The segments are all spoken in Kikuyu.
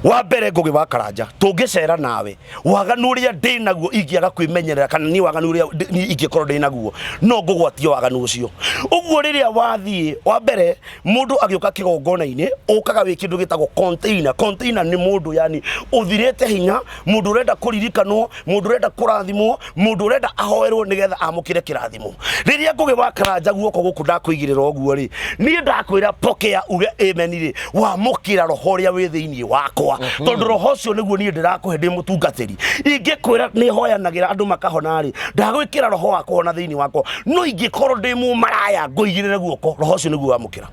Wa mbere, Ngũgĩ wa Karanja, tũngĩcera nawe, waganu ũrĩa ndĩ naguo ingĩaga kwĩmenyerera, kana niĩ waganu ũrĩa niĩ ingĩkorwo ndĩ naguo, no ngũgwatie waganu ũcio. Ũguo rĩrĩa wathiĩ, wa mbere, mũndũ agĩũka kĩgongona-inĩ, ũkaga wĩ kĩndũ gĩtagwo container. Container nĩ mũndũ yani ũthirĩte hinya, mũndũ ũrenda kũririkanwo, mũndũ ũrenda kũrathimwo, mũndũ ũrenda ahoerwo nĩgetha amũkĩre kĩrathimo. Rĩrĩa Ngũgĩ wa Karanja guoko gũkũ ndakũigĩrĩra ũguo rĩ, niĩ ndakwĩra pokea uge amen rĩ, wamũkĩra roho ũrĩa wĩ thĩinĩ wakwa, tondũ roho ũcio nĩguo niĩ ndĩrakũhe ndĩ mũtungatĩri. Ingĩkwĩra nĩ hoyanagĩra andũ makahona rĩ, ndagwĩkĩra roho wa kũhona thĩinĩ wakwa, no ingĩkorwo ndĩ mũmaraya ngũigĩrĩre guoko, roho ũcio nĩguo wamũkĩra.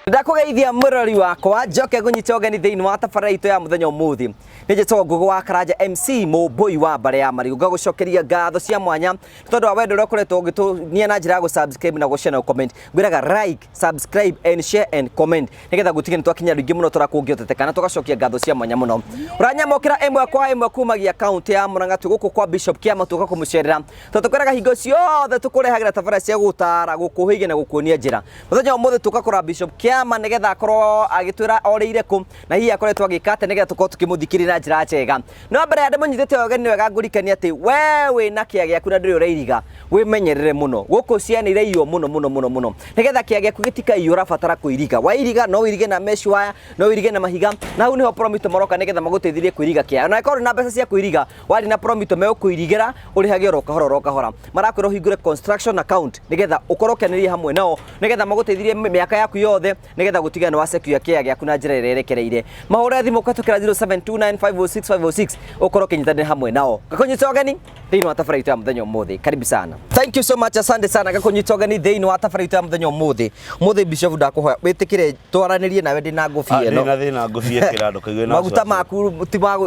Ndakũgeithia mũrori wakwa, njoke ngũnyite ũgeni thĩinĩ wa tabarĩra itũ ya mũthenya ũmũthĩ. Nĩ njĩtagwo Ngũgĩ wa Karanja MC mũmbũi wa mbarĩ ya marigũ. Ngagũcokeria ngatho cia mwanya nĩ tondũ wa wendo ũrĩa ũkoretwo ũgĩtũnia na njĩra ya gũ-subscribe na gũ-share na gũ-comment. Ngwĩraga like, subscribe and share and comment nĩgetha gũtige nĩ twakinya andũ aingĩ mũno tũrakũngĩhoteteka na tũgacokia ngatho cia mwanya mũno. Ũranyamũkĩra ĩmwe kwa ĩmwe kumagia kaunti ya Murang'a twĩ gũkũ kwa Bishop Kĩama tũka kũmũcerera. Tondũ tũkwĩraga hingo ciothe tũkũrehagĩra tabarĩra cia gũgũtara, gũkũhĩgia na gũkuonia njĩra. Mũthenya wa ũmũthĩ tũka kũrora Bishop Kĩama nĩgetha akorwo agĩtwĩra orĩire kũ na hihi akoretwo agĩka atĩa nĩgetha tũkorwo tũkĩmũthikĩrĩria na njĩra njega. No mbere ya ndĩmũnyitĩte ũgeni wega ngũrikanie atĩ we wĩna kĩa gĩaku na ndũrĩ ũrairiga, wĩmenyerere mũno. Gũkũ ciana iraiywo mũno mũno mũno mũno. Nĩgetha kĩa gĩaku gĩtikaiywo ũrabatara kũiriga. Wairiga no ũirige na mesh wire, no ũirige na mahiga, na hau nĩho Promito maroka nĩgetha magũteithĩrĩrie kũiriga kĩa. Ona angĩkorwo ndũrĩ na mbeca cia kũiriga, wathiĩ na Promito megũkũirigĩra ũrĩhage oro kahora oro kahora. Marakwĩra ũhingũre construction account nĩgetha ũkorwo ũkenereire hamwe nao, nĩgetha magũteithĩrĩrie mĩaka yaku yothe, nĩgetha gũtigĩrĩra nĩ wa secure kĩa gĩaku na njĩra ĩrĩa ĩrekereire. Mahũre thimũ kũhetũkĩra 0729506506 ũkorwo ũkĩnyitanĩra hamwe nao. Ngakũnyita ũgeni thĩinĩ wa tabarĩra itũ ya mũthenya ũmũthĩ. Karibu sana. Thank you so much, asante sana. Ngakũnyita ũgeni thĩinĩ wa tabarĩra itũ ya mũthenya ũmũthĩ. Ũmũthĩ Bishop ndakũhoya wĩtĩkĩre twaranĩrie nawe ndĩ na ngũbia ĩno. Ndĩ na thĩna ngũbia ĩkĩra ndũkaigue na Maguta maku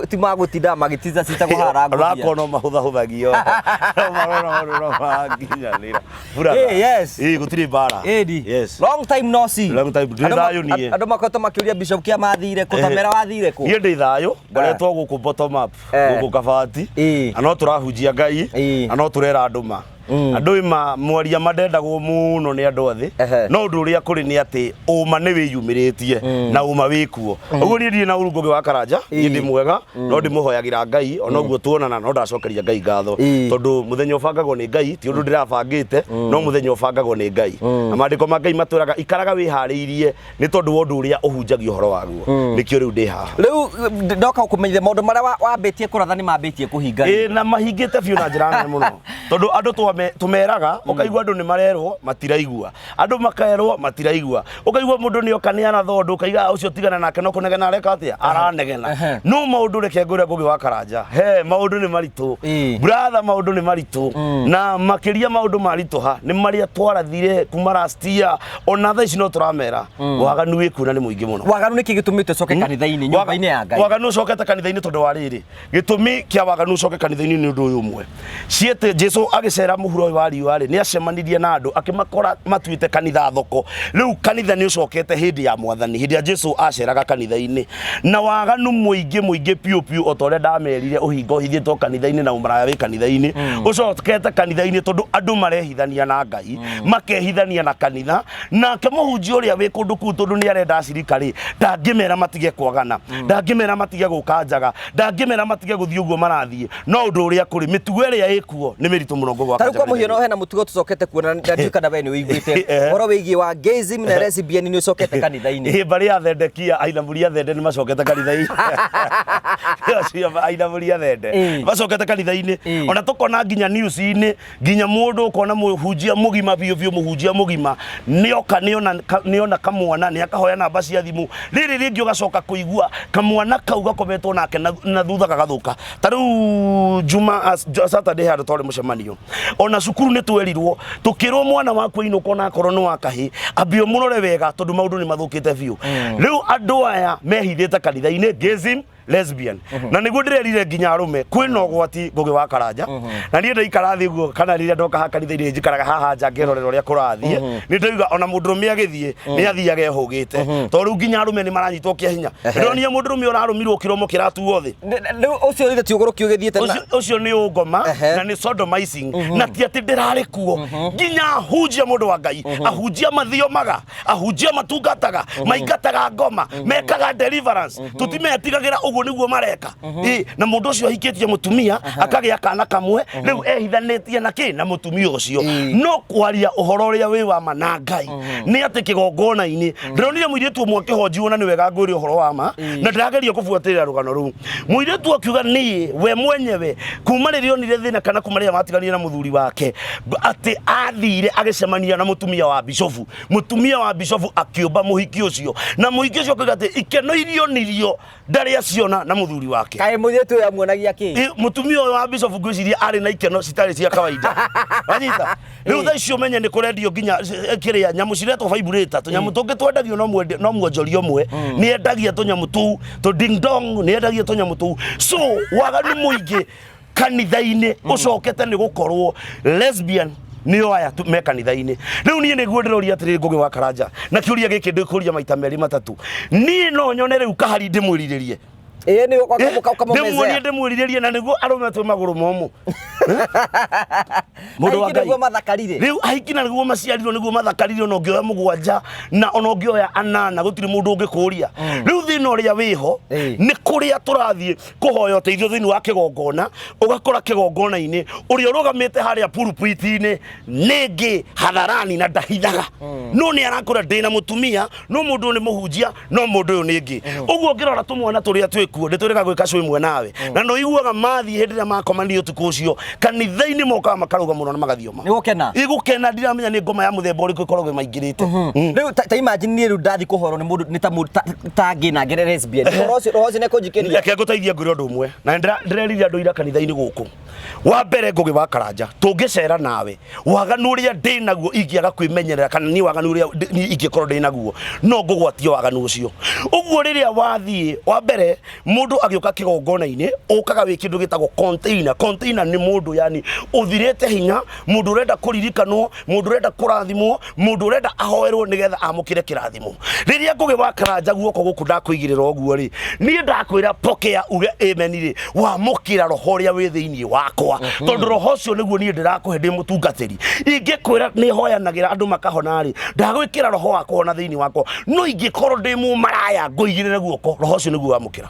ti magũtinda magĩtiza cita kũhara ngũbia. Onakorwo no mahũthahũthagio. No marona maũndũ no maranginyanĩra. Brother. Eh, yes. Ĩĩ gũtirĩ mbara. Ĩni. Yes. Long time no see. Long time. Ndĩ thayũ niĩ. Andũ makoretwo makĩũria Bishop Kĩama athire kũ, ta mera wathire kũ? Niĩ ndĩ thayũ, ngoretwo gũkũ bottom up, gũkũ Kabati. Na no tũrahunjia Ngai, na no tũrera andũ ma. Andũ ma mwaria ma ndendagwo mũno nĩ andũ athĩ. No ũndũ ũrĩa kũrĩ nĩ atĩ ũma nĩ wĩyumĩrĩtie na ũma wĩkuo. Ũguo niĩ ndirĩ na ũru Ngũgĩ wa Karanja, niĩ ndĩ mwega, no ndĩmũhoyagĩra Ngai ona ũguo tuonana no ndacokeria Ngai ngatho. Tondũ mũthenya ũbangagwo nĩ Ngai, ti ũndũ ndĩrabangĩte, no mũthenya ũbangagwo nĩ Ngai. Na maandĩko ma Ngai matwĩraga ikaraga wĩharĩirie nĩ tondũ wa ũndũ ũrĩa ũhunjagia ũhoro waguo. Nĩkĩo rĩu ndĩ haha. Rĩu ndoka gũkũmenyithia maũndũ marĩa wambĩtie kũratha nĩ mambĩtie kũhinga. Ĩĩ, na mahingĩte biũ na njĩra nene mũno. Tondũ andũ tũmeraga, ũkaigua andũ nĩ marerwo matiraigua, andũ makerwo matiraigua, ũkaigua mũndũ nĩ oka nĩ aratha ũndũ, ũkaiga ũcio tigana nake no kũnegena areka atĩa, aranegena. No maũndũ reke ngwĩre Ngũgĩ wa Karanja, he maũndũ nĩ maritũ. Brother, maũndũ nĩ maritũ. Na makĩria maũndũ maritũha nĩ marĩa twarathire kuma last year, ona thaa ici no tũramera. Waganu wĩ kuo na nĩ mũingĩ mũno. Waganu nĩkĩ gĩtũmĩte ũcoke kanitha-inĩ, nyũmba-inĩ ya Ngai? Waganu ũcokete kanitha-inĩ tondũ wa rĩrĩ, gĩtũmi kĩa waganu ũcoke kanitha-inĩ nĩ ũndũ ũyũ ũmwe. Ciĩte Jesu agĩcera mũhuro ũyũ wa riũa rĩ, nĩ acemanirie na andũ akĩmakora matuĩte kanitha thoko. Rĩu kanitha nĩ ũcokete hĩndĩ ya mwathani, hĩndĩ ya Jesu aceraga kanitha-inĩ. Na waganu mũingĩ mũingĩ piũ piũ o ta ũrĩa ndamerire ũhinga ũhithĩtwo kanitha-inĩ na ũmaraya wĩ kanitha-inĩ, ũcokete kanitha-inĩ tondũ andũ marehithania na Ngai, makehithania na kanitha. Nake mũhunjia ũrĩa wĩ kũndũ kũu tondũ nĩ arenda acirika rĩ, ndangĩmera matige kwagana, ndangĩmera matige gũka njaga, ndangĩmera matige gũthiĩ ũguo marathiĩ. No ũndũ ũrĩa kũrĩ, mĩtugo ĩrĩa ĩkuo nĩ mĩritũ mũno Ngũgĩ wa Ta rĩu Karanja kwa mũhiano kanitha-inĩ. hena mũtugo tũcokete kuona na ndiũĩ kana we nĩ ũiguĩte ũhoro wĩgiĩ wa gayism na lesbian nĩ ũcokete kanitha-inĩ. Ĩ, mbarĩ ya Thendekia, Ainamũri a Thende nĩ macokete kanitha-inĩ. Acio Ainamũri a Thende macokete kanitha-inĩ. Ona tũkona nginya news-inĩ, nginya mũndũ ũkona mũhunjia mũgima biũ biũ, mũhunjia mũgima nĩoka nĩona kamwana nĩ akahoya namba cia thimũ. Rĩrĩ rĩngĩ ũgacoka kũigua kamwana kau gakometwo nake na thutha gagathũka. Ta rĩu Juma, Saturday handũ twarĩ mũcemanio, ona cukuru nĩ twerirwo tũkĩrwo mwana waku ainũka ona akorwo nĩ wa kahĩ ambe ũmũrore wega tondũ maũndũ nĩ mathũkĩte biũ. Rĩu andũ aya mehithĩte kanitha-inĩ, gayism Lesbian. Na nĩguo ndĩrerire nginya arũme kwĩna ũgwati, Ngũgĩ wa Karanja. Na niĩ ndaikara thĩ ũguo kana rĩrĩa ndoka haha kanitha-inĩ njikaraga haha nja ngerorera ũrĩa kũrathiĩ, nĩ ndauga ona mũndũrũme agĩthiĩ nĩ athiaga ehũgĩte, tondũ rĩu nginya arũme nĩ maranyitwo kĩa hinya. Ndĩronire mũndũrũme ũrarũmirwo kĩromo kĩratuo thĩ. Rĩu ũcio ithe ti ũgũrũki ũgĩthiĩte na Ũcio nĩ ũngoma na nĩ sodomizing. Na ti atĩ ndĩrarĩ kuo, nginya ahunjia, mũndũ wa Ngai, ahunjia mathiomaga, ahunjia matungataga, maingataga ngoma, mekaga deliverance, tũtimetigagĩra. Ũguo nĩguo mareka. Ĩ, na mũndũ ũcio ahikĩtie mũtumia, akagĩa kana kamwe, rĩu ehithanĩtie na kĩ na mũtumia ũcio. No kwaria ũhoro ũrĩa wĩ wa ma na Ngai nĩ atĩ kĩgongona-inĩ ndĩronire mũirĩtu ũmwe akĩhonjiwo, na nĩ wega ngwĩre ũhoro wa ma, na ndĩrageria kũbuatĩrĩra rũgano rũu. Mũirĩtu akiuga niĩ we mwenyewe kuma rĩrĩa onire thĩna kana kuma rĩrĩa matiganire na mũthuri wake, atĩ athire agĩcemania na mũtumia wa bishofu. Mũtumia wa bishofu akĩũmba mũhiki ũcio, na mũhiki ũcio akiuga atĩ ikeno irionirio ndarĩ aciona na mũthuri wake. Kaĩ mũirĩtu ũyũ amuonagia kĩ? Mũtumia ũyũ wa bishofu ngwĩciria arĩ na ikeno citarĩ cia kawaida. Wanyita rĩu thaa icio ũmenye nĩ kũrendio nginya kĩrĩa nyamũ ciretwo vibrator, tũnyamũ tũngĩ twendagio no mwonjoria ũmwe nĩ endagia tũnyamũ tũu tũ ding dong, nĩ endagia tũnyamũ tũu. So waganu mũingĩ kanitha-inĩ ũcokete nĩ gũkorwo lesbian nĩo aya me kanitha-inĩ rĩu. Niĩ nĩguo ndĩroria atĩrĩrĩ, Ngũgĩ wa Karanja, na kĩũria gĩkĩ ndĩkũria maita merĩ matatũ, niĩ no nyone rĩu kahari ndĩmwĩrirĩrie? Ĩĩ, nĩ ndĩmuonie ũkamũmezea. Ndĩmwĩrirĩrie, na nĩguo arũme twĩ magũrũ momũ, mũndũ wa Ahiki Ngai. Nĩguo mathakarire. Rĩu ahiki na nĩguo maciarirwo, nĩguo mathakarire. Ona ũngĩoya mũgwanja na ona ũngĩoya anana, gũtirĩ mũndũ ũngĩkũria. Rĩu thĩna ũrĩa wĩho nĩ kũrĩa tũrathiĩ kũhoya ũteithio thĩinĩ wa kĩgongona, ũgakora kĩgongona-inĩ ũrĩa ũrũgamĩte harĩa pulpit-inĩ nĩ ngĩ hadharani na ndahithaga, no nĩ arakora ndĩna mũtumia, no mũndũ ũyũ nĩ mũhunjia, no mũndũ ũyũ nĩ ngĩ. Ũguo ũngĩrora tũmwana tũrĩa twĩkuo nĩ twĩrĩga gwĩka cũ ĩmwe nawe, na nĩ ũiguaga mathiĩ hĩndĩ ĩrĩa makomania ũtukũ ũcio kanitha-inĩ, mokaga makarũga mũno na magathioma. Nĩ gũkena. Igũkena. Ndiramenya nĩ ngoma ya mũthemba ũrĩkũ ĩkoragwo ĩmaingĩrĩte. Rĩu ta imagine niĩ rĩu ndathi kũhorwo nĩ mũndũ nĩ ta mũndũ ta ngĩ na ngere lesbian, ũhoro ũcio, roho ũcio nĩ ekũnjikĩria? Reke ngũteithie ngwĩre ũndũ ũmwe, na ndĩrerire andũ ira kanitha-inĩ gũkũ. Wa mbere, Ngũgĩ wa Karanja, tũngĩcera nawe, waganu ũrĩa ndĩ naguo ingĩaga kwĩmenyerera kana niĩ waganu ũrĩa niĩ ingĩkorwo ndĩ naguo no ngũgwatie waganu ũcio. Ũguo rĩrĩa wathiĩ wa mbere, mũndũ agĩũka kĩgongona-inĩ ũkaga wĩ kĩndũ gĩtagwo container. Container nĩ mũndũ yani ũthirĩte hinya, mũndũ ũrenda kũririkanwo, mũndũ ũrenda kũrathimwo, mũndũ ũrenda ahoerwo nĩgetha amũkĩre kĩrathimo. Rĩrĩa Ngũgĩ wa Karanja guoko gũkũ ndakũigĩrĩra ũguo rĩ, niĩ ndakwĩra pokea, uge amen rĩ, wamũkĩra roho ũrĩa wĩ thĩinĩ wakwa, tondũ roho ũcio nĩguo niĩ ndĩrakũhe ndĩ mũtungatĩri. Ingĩkwĩra nĩ hoyanagĩra andũ makahona rĩ, ndagwĩkĩra roho wa kũhona thĩinĩ wakwa. No ingĩkorwo ndĩ mũmaraya ngũigĩrĩre guoko, roho ũcio nĩguo wamũkĩra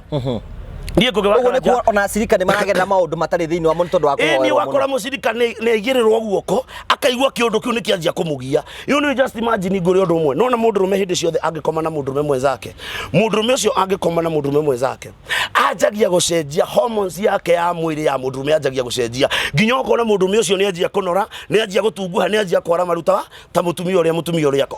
niĩ Ngũgĩ wa Ũguo nĩ Karanja. kuo ona acirika nĩ maragerera maũndũ matarĩ thĩinĩ wa mũno tondũ wa Ĩĩ, nĩ kũhoerwo wakora mũno. mũcirika nĩ aigĩrĩrwo guoko, akaigua kĩũndũ kĩu nĩ kĩanjia kũmũgia. You know, just imagine, ngũrĩ ũndũ ũmwe nona mũndũrũme hĩndĩ ciothe angĩkoma na mũndũrũme mwenzake, mũndũrũme ũcio angĩkoma na mũndũrũme mwenzake anjagia gũcenjia hormones yake ya mwĩrĩ ya mũndũrũme, anjagia gũcenjia nginya ũkona mũndũrũme ũcio nĩ anjia kũnora, nĩ anjia gũtunguha, nĩ anjia kwara maruta ta mũtumia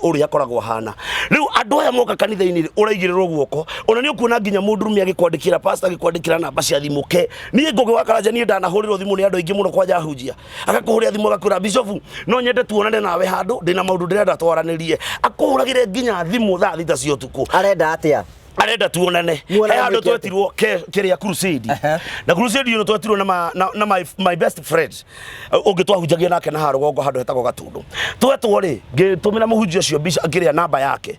ũrĩa akoragwo ahana. Rĩu andũ aya moka kanitha-inĩ rĩ, ũraigĩrĩrwo guoko, ona nĩ ũkuona nginya mũndũrũme agĩkwandĩkĩra, pastor agĩkwandĩkĩra namba cia thimũ. Ke niĩ Ngũgĩ wa Karanja, niĩ ndanahũrĩrwo thimũ nĩ andũ aingĩ mũno kwanja ahunjia, agakũhũrĩra thimũ agakwĩra, "Bishofu, no nyende tuonane nawe handũ, ndĩna maũndũ ndĩrenda twaranĩrie." Akũhũragĩre nginya thimũ thaa 6 cia ũtukũ. Arenda atĩa? Arenda tuonane. Muonane He handũ mwĩke atĩa? twetirwo kĩrĩa crusade. Na crusade ĩno twetirwo na my best friend ũngĩ twahunjagia nake na harũgongo handũ hetagwo Gatundu. Twetwo rĩ, ngĩtũmĩra mũhunjia ũcio mbica kĩrĩa namba yake.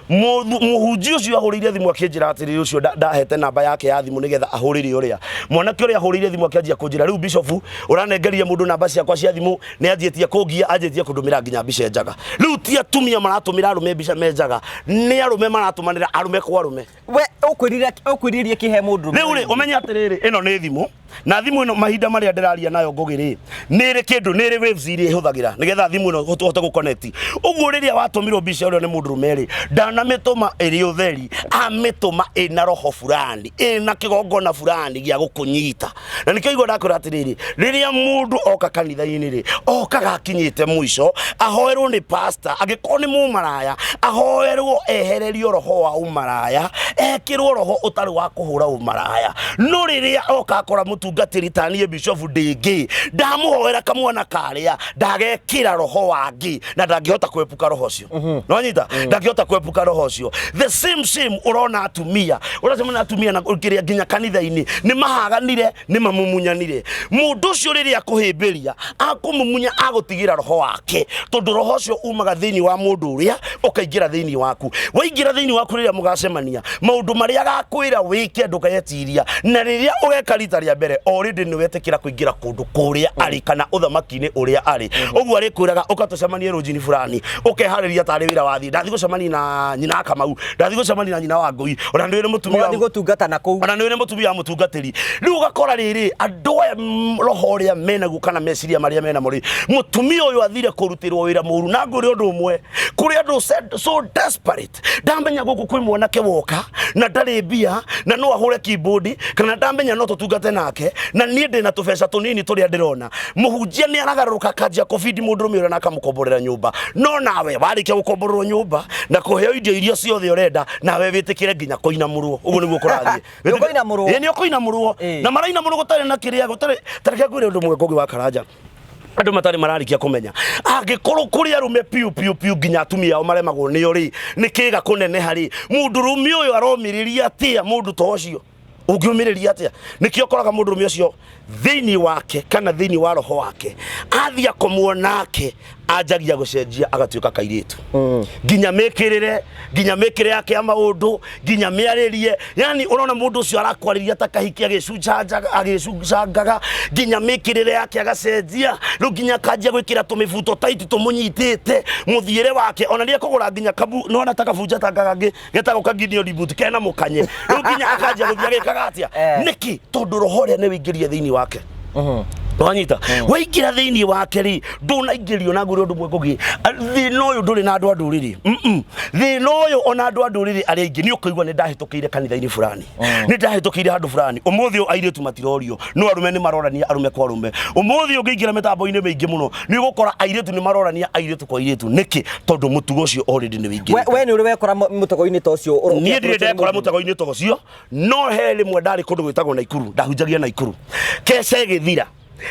Mũhunjia ũcio ahũrĩire thimũ akĩnjĩra atĩrĩrĩ, ũcio ndahete namba yake ya thimũ nĩgetha ahũrĩre ũrĩa mwanake ũrĩa ahũrĩire thimũ, akĩanjia kũnjĩra, "Rĩu bishofu ũranengeria mũndũ namba ciakwa cia thimũ, nĩ anjĩtie kũngia, anjĩtie kũndũmĩra nginya mbica njaga." Rĩu ti atumia maratũmĩra arũme mbica me njaga, nĩ arũme maratũmanĩra arũme kwa arũme. We ũkwĩrira ũkwĩrirĩria kĩhe mũndũ? Rĩu rĩ, ũmenye atĩrĩrĩ, ĩno nĩ thimũ, na thimũ ĩno mahinda marĩa ndĩraria nayo, Ngũgĩ rĩ, nĩ ĩrĩ kĩndũ, nĩ ĩrĩ waves iria ĩhũthagĩra nĩgetha thimũ ĩno ũhote gũconnect. Ũguo rĩrĩa watũmirwo mbica ĩrĩa nĩ mũndũrũme rĩ, ndanamĩtũma ĩrĩ ũtheri, amĩtũma ĩna roho fulani, ĩna kĩgongona fulani gĩa gũkũnyita. Na nĩkĩo igua ndakwĩra atĩrĩrĩ, rĩrĩa mũndũ oka kanitha-inĩ rĩ, okaga akinyĩte mũico ahoerwo nĩ pastor. Angĩkorwo nĩ mũmaraya, ahoerwo ehererio roho wa ũmaraya, ekĩrwo roho ũtarĩ wa kũhũra ũmaraya. No rĩrĩa oka akora Mũtungatĩri ta niĩ bishofu ndĩngĩ ndamũhoera kamwana karĩa ndagekĩra roho wangĩ na ndangĩhota kwepuka roho ũcio. Nĩwanyita? Ndangĩhota kwepuka roho ũcio. The same same ũrona atumia, ũracemania na atumia na kĩrĩa nginya kanitha-inĩ nĩ mahaganire, nĩ mamumunyanire. Mũndũ ũcio rĩrĩa akũhĩmbĩria, akũmumunya, agũtigĩra roho wake, tondũ roho ũcio umaga thĩinĩ wa mũndũ ũrĩa ũkaingĩra thĩinĩ waku. Waingĩra thĩinĩ waku, rĩrĩa mũgacemania, maũndũ marĩa agakwĩra wĩke ndũkayetiria, na rĩrĩa ũgeka rita rĩa mbere, already nĩ wetĩkĩra kũingĩra kũndũ kũrĩa arĩ kana ũthamaki-inĩ ũrĩa arĩ. Ũguo arĩkwĩraga ũka tũcemanie rũnjini fulani, ũkeharĩria tarĩ wĩra wathiĩ, ndathiĩ gũcemania na nyina wa Kamau, ndathiĩ gũcemania na nyina wa Ngũi, ona nĩ wĩrĩ mũtumia Mũgathiĩ gũtungata na kũu. Ona nĩ wĩrĩ mũtumia wa mũtungatĩri. Rĩu ũgakora rĩrĩ, andũ aya roho ũrĩa menaguo kana meciria marĩa menamo rĩ, mũtumia ũyũ athire kũrutĩrwo wĩra mũru. Na ngwĩre ũndũ ũmwe, kũrĩ andũ so desperate. Ndamenya gũkũ kwĩ mwanake woka na ndarĩ mbia na no ahũre keyboard, kana ndamenya no tũtungate nake na niĩ ndĩna tũbeca tũnini tũrĩa ndĩrona. Mũhunjia nĩ aragarũrũka, akanjia kũbindi mũndũrũme ũrĩa na akamũkomborera nyũmba. No nawe warĩkia gũkomborerwo nyũmba na kũheo indo iria ciothe ũrenda, nawe wĩtĩkĩre nginya kũinamũrwo. Ũguo nĩguo kũrathiĩ. Nĩ ũkũinamũrwo. Ĩĩ, nĩ ũkũinamũrwo. Na marainamũrwo gũtarĩ na kĩrĩa gũtarĩ. Tareke ngwĩre ũndũ ũmwe, Ngũgĩ wa Karanja, andũ matarĩ mararĩkia kũmenya. Angĩkorwo kũrĩ arũme piũ piũ piũ nginya atumia ao maremagwo nĩo rĩ, nĩ kĩga kũneneha rĩ, mũndũrũme ũyũ aromĩrĩria atĩa? Mũndũ ta ũcio ũngĩũmĩrĩria atĩa? Nĩkĩo ũkoraga mũndũrũme ũcio thĩinĩ wake kana thĩinĩ wa roho wake athiĩ akomwo nake, anjagia gũcenjia agatuĩka kairĩtu, nginya mĩkĩrĩre, nginya mĩkĩre yake ya maũndũ, nginya mĩarĩrie. Yani ũrona mũndũ ũcio arakwarĩria ta kahiki agĩcunjanjaga, agĩcunjangaga, nginya mĩkĩrĩre yake agacenjia. Rĩu nginya akanjia gwĩkĩra tũmĩbuto taiti tũmũnyitĩte, mũthiĩre wake ona nĩ ekũgũra nginya kabu nona ta kabunja ta kangĩ getagwo kagideon boot kena mũkanye. Rĩu nginya akanjia gũthiĩ agĩkaga atĩa. Nĩkĩ? Tondũ roho ũrĩa nĩ wĩingĩrie thĩinĩ wake. Wanyita? Waingĩra thĩinĩ wake rĩ, ndũnaingĩrio. Na ngwĩre ũndũ ũmwe, Ngũgĩ, thĩna ũyũ ndũrĩ na andũ a ndũrĩrĩ. Thĩna ũyũ ona andũ a ndũrĩrĩ arĩa aingĩ nĩ ũkũigua nĩ ndahĩtũkĩire kanitha-inĩ fulani, nĩ ndahĩtũkĩire handũ fulani. Ũmũthĩ ũyũ airĩtu matirorio, no arũme nĩ marorania arũme kwa arũme. Ũmũthĩ ũngĩingĩra mĩtambo-inĩ mĩingĩ mũno, nĩ ũgũkora airĩtu nĩ marorania airĩtu kwa airĩtu. Nĩkĩ? Tondũ mũtugo ũcio already nĩ wĩingĩrĩte. We nĩ ũrĩ wekora mũtego-inĩ ta ũcio? Niĩ ndirĩ ndekora mũtego-inĩ ta ũcio, no he rĩmwe ndarĩ kũndũ gwĩtagwo Naikuru, ndahunjagia Naikuru. Keca ĩgĩthira,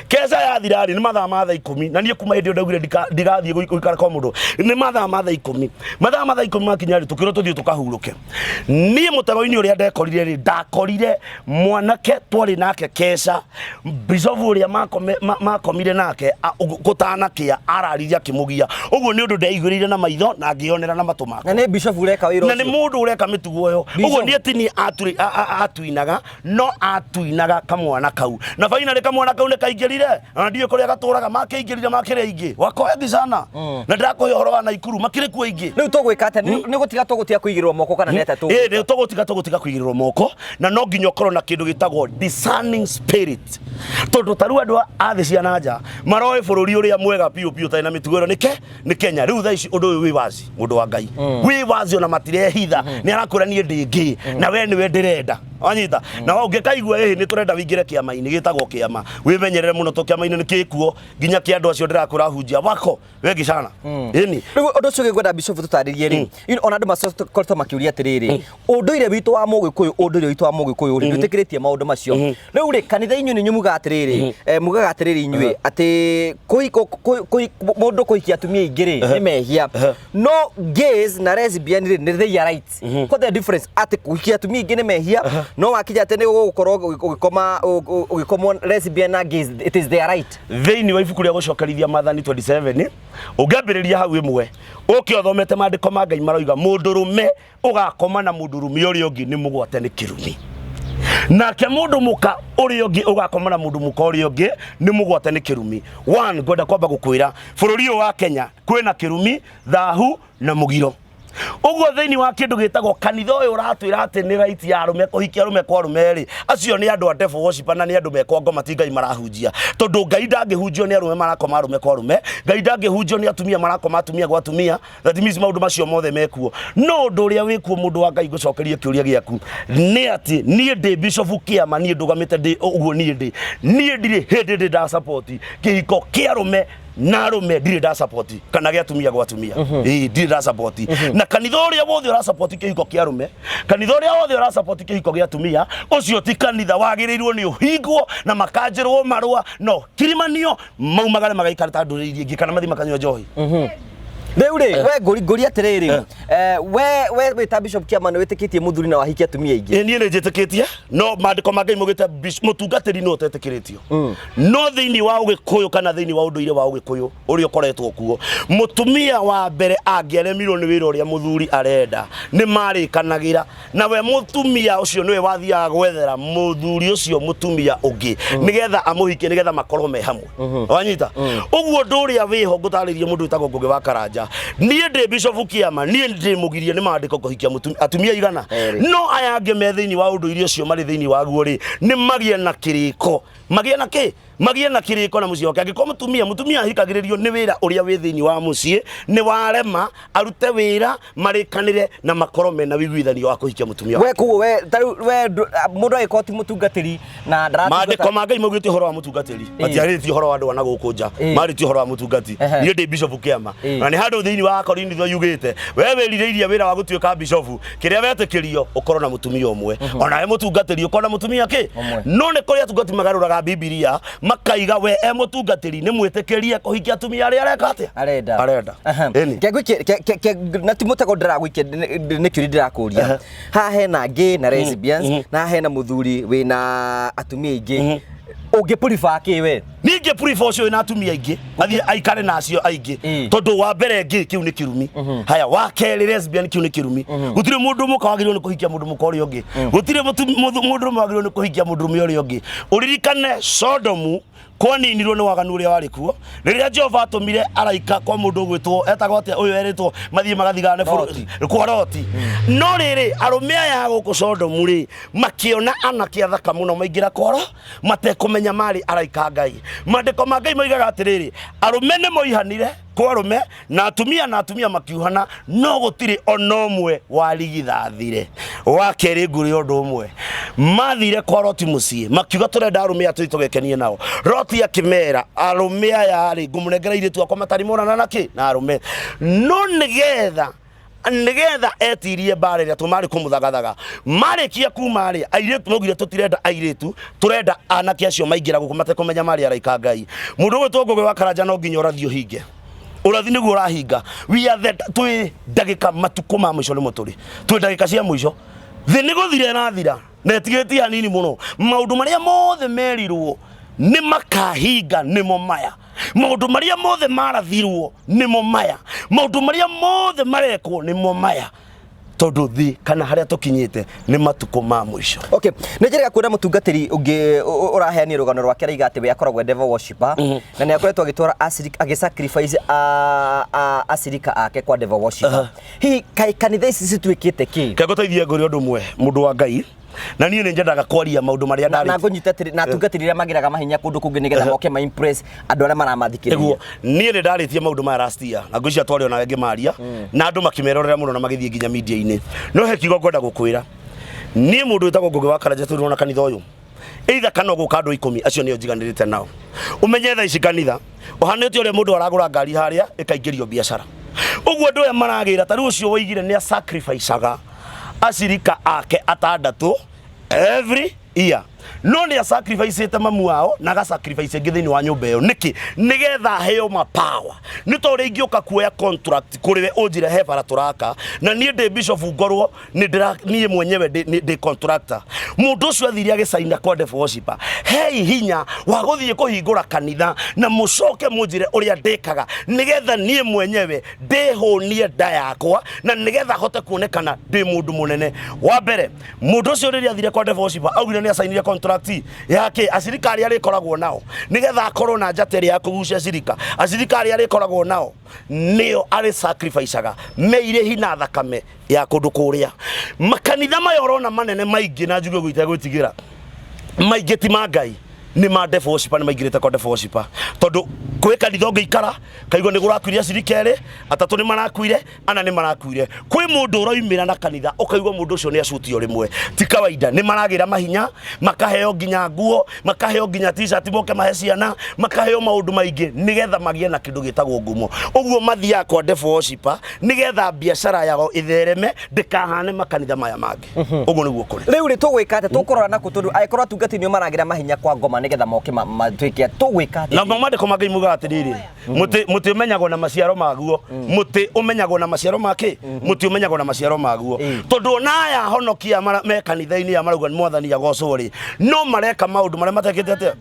keca yathira rĩ, nĩ mathaa ma thaa 10, na niĩ kuma hĩndĩ ĩyo ndaugire ndigathiĩ gũikara kwa mũndũ. Nĩ mathaa ma thaa 10, mathaa ma thaa 10 makinya rĩ, tũkĩrwo tũthiĩ tũkahurũke. Niĩ mũtego-inĩ ũrĩa ndekorire rĩ, ndakorire mwanake twarĩ nake keca, bicobu ũrĩa makomire nake gũtanakĩa araririe akĩmũgia. Ũguo nĩ ũndũ ndeiguĩrĩire na maitho na ngĩonera na matũ makwa. Na nĩ bishop ũreka wĩra Na nĩ ũcio? Mũndũ ũreka mĩtugo ĩyo. Bishop. Ũguo niĩ ti niĩ atuinaga, no atuinaga kamwana kau, na finally kamwana kau nĩ kaingĩrire, na ndiũĩ kũrĩa gatũraga. Makĩingĩrire makĩrĩ aingĩ, wako wengi sana, na ndĩrakũhe ũhoro wa Naikuru, makĩrĩ kuo aingĩ. Rĩu tũgwĩka atĩa? Nĩ gũtiga tũgũtiga kũigĩrĩrwo moko kana nĩ atĩa Ĩĩ, tũgwĩka? nĩ tũgũtiga kũigĩrĩrwo moko, na no nginya ũkorwo na kĩndũ gĩtagwo discerning spirit, tondũ ta rĩu andũ a thĩ cia na nja maroĩ bũrũri ũrĩa mwega biũ biũ ũtarĩ na mĩtugo ĩno nĩ nĩ Kenya. Rĩu thaa ici ũndũ ũyũ wĩ wazi, mũndũ wa Ngai, wĩ wazi, ona matirehitha. Nĩ arakwĩra niĩ ndĩ ngĩ na we nĩwe ndĩrenda. Wanyita? Na ũngĩkaigua ĩhĩ nĩ tũrenda wĩingĩre kĩama-inĩ gĩtagwo kĩama, wĩmenyerere mũno, to kĩama-inĩ nĩ gĩkuo nginya kĩa andũ acio ndĩrakwĩra hunjia wako wengi sana, ĩni. Rĩu ũndũ ũcio ngwenda bishop tũtarĩrie rĩ, ona andũ makoretwo makĩũria atĩrĩrĩ, ũndũire witũ wa mũgĩkũyũ, ũndũire witũ wa mũgĩkũyũ rĩ, ndwĩtĩkĩrĩtie maũndũ macio. Rĩu rĩ, kanitha inyuĩ nĩ mugaga atĩrĩrĩ, mugaga atĩrĩrĩ inyuĩ atĩ mũndũ kũhikia atumia aingĩ rĩ nĩ mehia, no gays na lesbian rĩ nĩ their right. What the difference atĩ kũhikia atumia aingĩ nĩ mehia, no wakinya atĩ nĩ ũgũkorwo ũgĩkoma ũgĩkomwo lesbian na gays, it is their right? Thĩinĩ wa ibuku rĩa Gũcokerithia Maathani 27, ũngĩambĩrĩria hau ĩmwe ũke ũthomete, maandĩko ma Ngai maroiga mũndũrũme ũgakoma na mũndũrũme ũrĩa ũngĩ nĩ mũgwate nĩ kĩrumi, nake mũndũ mũka ũrĩa ũngĩ ũgakoma na mũndũ mũka ũrĩa ũngĩ nĩ mũgwate nĩ kĩrumi. One, ngwenda kwamba gũkwĩra bũrũri ũyũ wa Kenya kwĩna kĩrumi, thahu na mũgiro. Ũguo thĩinĩ wa kĩndũ gĩtagwo kanitha ũyũ ũratwĩra atĩ nĩ right ya arũme kũhikia arũme kwa arũme rĩ, acio nĩ andũ a devil worshiper na nĩ andũ mekwa ngoma, ti Ngai marahunjia, tondũ Ngai ndangĩhunjio nĩ arũme marakoma arũme kwa arũme. Ngai ndangĩhunjio nĩ atumia marakoma atumia gwa atumia. That means maũndũ macio mothe mekuo. No ũndũ ũrĩa wĩkuo, mũndũ wa Ngai, ngũcokerie kĩũria gĩaku, nĩ atĩ niĩ ndĩ bishop kĩama, niĩ ndũgamĩte ndĩ ũguo, niĩ ndĩ niĩ ndirĩ hĩndĩ ndĩ nda support kĩhiko kĩa arũme. Na arũme ndirĩ nda support kana gĩa atumia gwa atumia. Ĩĩ, ndirĩ nda support. Na kanitha ũrĩa wothe ũra support kĩhiko kĩa arũme, kanitha ũrĩa wothe ũra support kĩhiko gĩa atumia, ũcio ti kanitha wagĩrĩirwo nĩ ũhingwo na makanjĩrwo marũa no kirimanio maumagare magaikare ta ndũrĩrĩ iria ingĩ kana mathiĩ makanyua njohi. Rĩu rĩ, we ngũri atĩrĩrĩ, we wĩ ta Bishop Kĩama nĩ wĩtĩkĩtie mũthuri na wahikia atumia aingĩ? Ĩ, niĩ nĩ njĩtĩkĩtie, no maandĩko ma Ngai maugĩte mũtungatĩri nĩ ũtetĩkĩrĩtio. No thĩinĩ wa ũgĩkũyũ kana thĩinĩ wa ũndũire wa ũgĩkũyũ ũrĩa ũkoretwo kuo, mũtumia wa mbere angĩaremirwo nĩ wĩra ũrĩa mũthuri arenda, nĩ marĩkanagĩra nawe mũtumia ũcio nĩwe wathiaga gwethera mũthuri ũcio mũtumia ũngĩ nĩgetha amũhikie, nĩgetha makorwo me hamwe. Wanyita ũguo? Ũndũ ũrĩa wĩho ngũtarĩrie mũndũ wĩtagwo Ngũgĩ wa Karanja, niĩ ndĩ Bishop Kĩama, niĩ ndĩ mũgirie nĩ maandĩko kũhikia atumia igana. Erĩ. No aya angĩ me thĩinĩ wa ũndũire ũcio marĩ thĩinĩ waguo rĩ, nĩ magĩe na kĩrĩko, magĩe na kĩ, magĩe na kĩrĩko na mũciĩ wake. Angĩkorwo mũtumia ahikagĩrĩrio nĩ wĩra ũrĩa wĩ thĩinĩ wa mũciĩ nĩ warema, arute wĩra, marĩkanĩre na makorwo mena wĩiguithanio wa kũhikia mũtumia. We koguo we tarĩu we mũndũ angĩkorwo ti mũtungatĩri na ndaratungata? Maandĩko ma Ngai maugĩte ũhoro wa mũtungatĩri, matiarĩtie ũhoro wa andũ a na gũkũ nja. Marĩtie ũhoro wa mũtungati. Niĩ ndĩ Bishop Kĩama, na nĩ handũ thĩinĩ wa Korinitho yugĩte we wĩrirĩirie wĩra wa gũtuĩka bishofu, kĩrĩa wetĩkĩrio ũkorwo na mũtumia ũmwe, onawe mũtungatĩri ũkorwo na mũtumia kĩ. Ũmwe. No nĩ kũrĩ atungati magarũraga Bibilia makaiga we e mũtungatĩri nĩ mwĩtĩkĩrie kũhikia atumia arĩa areka atĩa? Arenda. Arenda. Ĩni. Ke ngũikie na ti mũtego ndĩragũikia, nĩ kĩũria ndĩrakũria. Haha hena gay na lesbians, na haha hena mũthuri wĩna atumia aingĩ. Ũngĩ prefer kĩ we? Ningĩ prefer ũcio wĩna atumia aingĩ athiĩ aikare na acio aingĩ. Tondũ wa mbere, ngĩ kĩu nĩ kĩrumi. Haya, wa kerĩ, lesbian kĩu nĩ kĩrumi. Gũtirĩ mũndũ mũka wagĩrĩirwo nĩ kũhikia mũndũ mũka ũrĩa ũngĩ. Gũtirĩ mũndũrũme wagĩrĩirwo nĩ kũhikia mũndũrũme ũrĩa ũngĩ. Ũririkane Sodomu kwaninirwo nĩ waganu ũrĩa warĩ kuo rĩrĩa Jehova atũmire araika kwa mũndũ ũgwĩtwo, etagwo atĩa ũyũ erĩtwo mathiĩ magathigane Loti. Kwa Loti. No rĩrĩ, arũme aya a gũkũ Sodomu rĩ, makĩona anake athaka mũno, maingĩra kworo matekũmenya marĩ araika a Ngai. Maandĩko ma Ngai moigaga atĩrĩrĩ, arũme nĩ moihanire kwa arũme na atumia makiuhana, no gũtirĩ ona ũmwe warigithathire. Wa kerĩ, ngũrĩ ũndũ ũmwe, mathire kwa Loti mũciĩ makiuga, "Tũrenda arũme aya tũthiĩ tũgekenie nao." Loti akĩmera, "Arũme aya rĩ, ngũmũnengera airĩtu akwa matarĩ monana na kĩ na arũme." No nĩgetha etirie mbara ĩrĩa tũmarĩ kũmũthagathaga, marĩkia kuma rĩ, airĩtu maugire, "Tũtirenda airĩtu, tũrenda anake acio maingĩra gũkũ matekũmenya marĩ araika a Ngai." Mũndũ ũgwĩtwo Ngũgĩ wa Karanja, no nginya ũrathi ũhinge. Ũrathi nĩguo ũrahinga. We are the twĩ ndagĩka matukũ ma mũico, nĩmo tũrĩ, twĩ ndagĩka cia mũico. Thĩ nĩ gũthira ĩrathira na ĩtigĩtie hanini mũno. Maũndũ marĩa mothe merirwo nĩ makahinga nĩmo maya. Maũndũ marĩa mothe marathirwo nĩmo maya. Maũndũ marĩa mothe marekwo nĩmo maya, tondũ thĩ kana harĩa tũkinyĩte nĩ matukũ ma mũico. Okay, nĩ njĩrĩga kuona mũtungatĩri ũngĩ ũraheanire rũgano rwake, araiga atĩ we akoragwo e devil worshipper na nĩ akoretwo agĩtwara acirika, agĩsacrifice acirika ake kwa devil worshipper. Hihi kaĩ kanitha ici cituĩkĩte kĩ? Kegũteithie ngũrĩ ũndũ ũmwe, mũndũ wa Ngai, na niĩ nĩ nyendaga kwaria maũndũ marĩa na ndarĩtie. Ngũnyita atĩrĩ, na atungatĩri arĩa magĩraga mahinya kũndũ kũngĩ nĩgetha moke ma impress andũ arĩa maramathikĩrĩria. Nĩguo niĩ nĩ ndarĩtie maũndũ maya last year, na ngwĩciria twarĩ onawe ngĩmaria na andũ makĩmerorera mũno na magĩthiĩ nginya media-inĩ. No he kiugo ngwenda gũkwĩra. Niĩ mũndũ wĩtagwo Ngũgĩ wa Karanja, tũrĩ kanitha ũyũ either kana ũgũka andũ 10, acio nĩo njiganĩrĩte nao. Ũmenye thaa ici kanitha ũhanĩte ũrĩa mũndũ aragũra ngari harĩa ĩkaingĩrio biacara ũguo. Andũ aya maragĩra ta rĩu ũcio woigire nĩ asacrificaga acirika ake atandatũ every year, no nĩ asacrificĩte mamu wao na agasacrifice ĩngĩ thĩinĩ wa nyũmba ĩyo. Nĩkĩ? Nĩgetha aheo mapower. Nĩ ta ũrĩa ingĩũka kuoya contract kũrĩ we, ũnjĩre he bara tũraka, na niĩ ndĩ bishop, ngorwo nĩ ndĩra niĩ mwenyewe ndĩ contractor. Mũndũ ũcio athire agĩcaina kwa devil worshipper, hei hinya wa gũthiĩ kũhingũra kanitha na mũcoke mũnjĩre ũrĩa ndĩkaga nĩgetha niĩ mwenyewe ndĩhũnie nda yakwa na nĩgetha hote kuonekana ndĩ mũndũ mũnene. Wa mbere, mũndũ ũcio rĩrĩa athire kwa devil worshipper augire nĩ acainire contract yake, acirika arĩa arĩkoragwo nao, nĩgetha akorwo na njata ĩrĩa ya kũgucia acirika, acirika arĩa arĩkoragwo nao nĩo arĩ sacrificaga meirĩhi na thakame ya kũndũ kũrĩa. Makanitha maya ũrona manene maingĩ, na njuge ũguo itegwĩtigĩra, maingĩ ti ma Ngai. Nĩ ma devil worshiper, nĩ maingĩrĩte kwa devil worshiper, tondũ kwĩ kanitha ũngĩikara kaigua nĩ gũrakuire acirika erĩ, atatũ nĩ marakuire, ana nĩ marakuire. Kwĩ mũndũ ũroimĩra na kanitha ũkaigua mũndũ ũcio nĩ acutio rĩmwe, ti kawaida. Nĩ maragĩra mahinya, makaheo nginya nguo, makaheo nginya t-shirt moke mahe ciana, makaheo maũndũ maingĩ nĩgetha magĩe na kĩndũ gĩtagwo ngumo. Ũguo mathiaga kwa devil worshiper nĩgetha biacara yao ĩthereme, ndĩkahane makanitha maya mangĩ. Ũguo nĩguo kũrĩ. Rĩu rĩ, tũgwĩka atĩa? Tũkũrora nakũ? Tondũ angĩkorwo atungati nĩo maragĩra mahinya kwa ngoma nĩgetha moke matuĩke atĩ, tũgwĩka atĩa? Na mandĩko ma Ngai mugaga atĩrĩrĩ, mũtĩ mũtĩ ũmenyagwo na maciaro maguo. Mũtĩ ũmenyagwo na maciaro make, mũtĩ ũmenyagwo na maciaro maguo. Tondũ ona aya honokia me kanitha-inĩ ya marauga nĩ Mwathani agocwo rĩ, no mareka maũndũ marĩa matekĩte atĩa?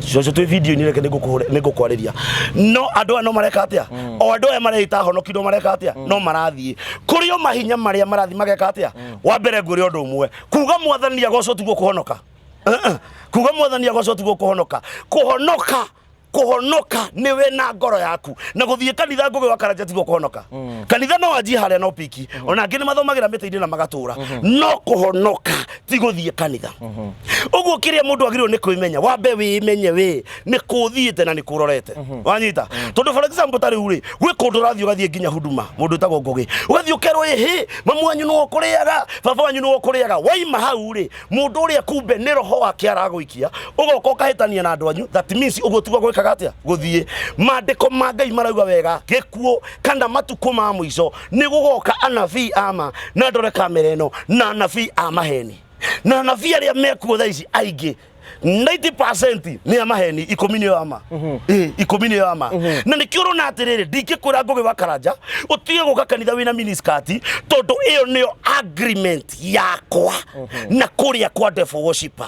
Cũcũ, twĩ video-inĩ, reke nĩngũkwarĩria. No andũ aya no mareka atĩa? O andũ aya mareita honoki no mareka atĩa? No marathiĩ kũrĩ o mahinya marĩa marathiĩ mageka atĩa? Wa mbere, ngwĩre ũndũ ũmwe, kuga Mwathani agocwo tiguo kũhonoka. Kuga Mwathani agocwo tiguo kũhonoka. Kũhonoka, kũhonoka nĩ we na ngoro yaku, na gũthiĩ kanitha, Ngũgĩ wa Karanja, tiguo kũhonoka. Kanitha no wanjie harĩa no piki, ona angĩ nĩ mathomagĩra mĩtĩ-inĩ na magatũra, no kũhonoka ti gũthiĩ kanitha. Ũguo kĩrĩa mũndũ agĩrĩirwo nĩ kwĩmenya, wambe wĩmenye we nĩ kũthiĩte na nĩ kũrorete, wanyita? Tondũ for example, ta rĩu rĩ, gwĩ kũndũ ũrathiĩ, ũgathiĩ nginya huduma, mũndũ ũtagwo Ngũgĩ, ũgathiĩ ũkerwo, ĩhĩ, mamu wanyu nĩwe ũkũrĩaga, baba wanyu nĩwe ũkũrĩaga. Waima hau rĩ, mũndũ ũrĩa kumbe nĩ roho wake aragũikia, ũgoka ũkahĩtania na andũ anyu. That means ũguo tiguo gwĩkaga atĩa gũthiĩ. Maandĩko ma Ngai marauga wega, gĩkuũ kana matukũ ma mũico nĩ gũgoka anabii ama na ndore kamera ĩno na anabii a maheni. Na anabii arĩa mekuo thaa ici aingĩ, 90% nĩ a maheni, 10 nĩo ama. Ĩ, 10 nĩo ama. Na nĩkĩo ũrona atĩrĩrĩ, ndingĩkwĩra, Ngũgĩ wa Karanja, ũtige gũka kanitha wĩna miniskirt, tondũ ĩyo nĩyo agreement yakwa na kũrĩa kwa devil worshiper.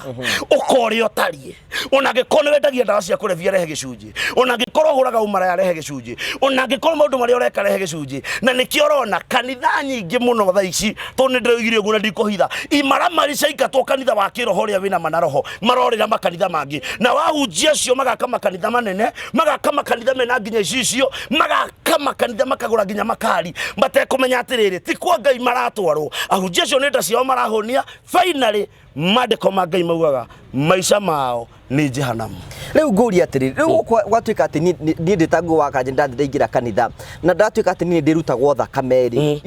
Ũkorĩa ũtariĩ, ona angĩkorwo nĩ wendagia ndawa cia kũrebia, rehe gĩcunjĩ. Ona angĩkorwo ũhũraga ũmaraya, rehe gĩcunjĩ. Ona angĩkorwo maũndũ marĩa ũreka, rehe gĩcunjĩ. Na nĩkĩo ũrona kanitha nyingĩ mũno thaa ici, tondũ nĩ ndĩroigire ũguo na ndikũhitha, imaramari ciaingatwo kanitha wa kĩroho ũrĩa wĩna mana roho, marorĩra makanitha mangĩ, na wahunjia acio magaka makanitha manene, magaka makanitha mena nginya icicio, magaka makanitha, makagũra nginya makari, matekũmenya atĩrĩrĩ, ti kwa Ngai maratwarwo. Ahunjia acio nĩ nda ciao marahũnia. Finally, mandĩko ma Ngai maugaga maica mao nĩ jehanamu. Rĩu ngũria atĩrĩrĩ, rĩu gũkũ gwatuĩka atĩ niĩ ndĩ ta Ngũgĩ wa Kanja, ndathiĩ ndaingĩra kanitha na ndatuĩka atĩ niĩ ndĩrutagwo thakame rĩ,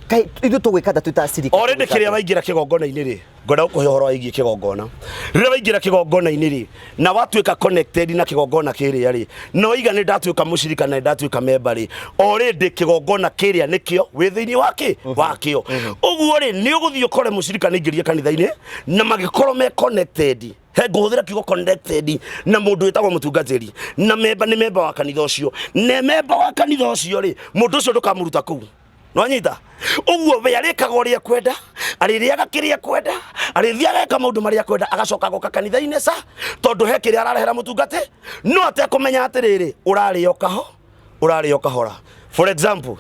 kaĩ ithuĩ tũgwĩka atĩa twĩ ta acirika? Already kĩrĩa waingĩra kĩgongona-inĩ rĩ, ngwenda gũkũhe ũhoro wĩgiĩ kĩgongona. Rĩrĩa waingĩra kĩgongona-inĩ rĩ, na watuĩka connected na kĩgongona kĩrĩa rĩ, na waiga nĩ ndatuĩka mũcirika na nĩ ndatuĩka memba rĩ, already kĩgongona kĩrĩa nĩkĩo wĩ thĩinĩ wakĩ wakĩo. Ũguo rĩ, nĩ ũgũthiĩ ũkore mũcirika nĩ aingĩrire kanitha-inĩ na magĩkorwo me connected, he ngũhũthĩra kiugo connected, na mũndũ wĩtagwo mũtungatĩri na memba, nĩ memba wa kanitha ũcio, na memba wa kanitha ũcio rĩ, mũndũ ũcio ndũkamũruta kũu. Nwanyita? Ũguo we arĩkaga ũrĩa ekwenda, arĩrĩaga kĩrĩa ekwenda, arĩthiaga eka maũndũ marĩa ekwenda, agacoka agoka kanitha-inĩ ca tondũ he kĩrĩa ararehera mũtungati, no atekũmenya atĩrĩrĩ, ũrarĩo kaho, ũrarĩo kahora. For example,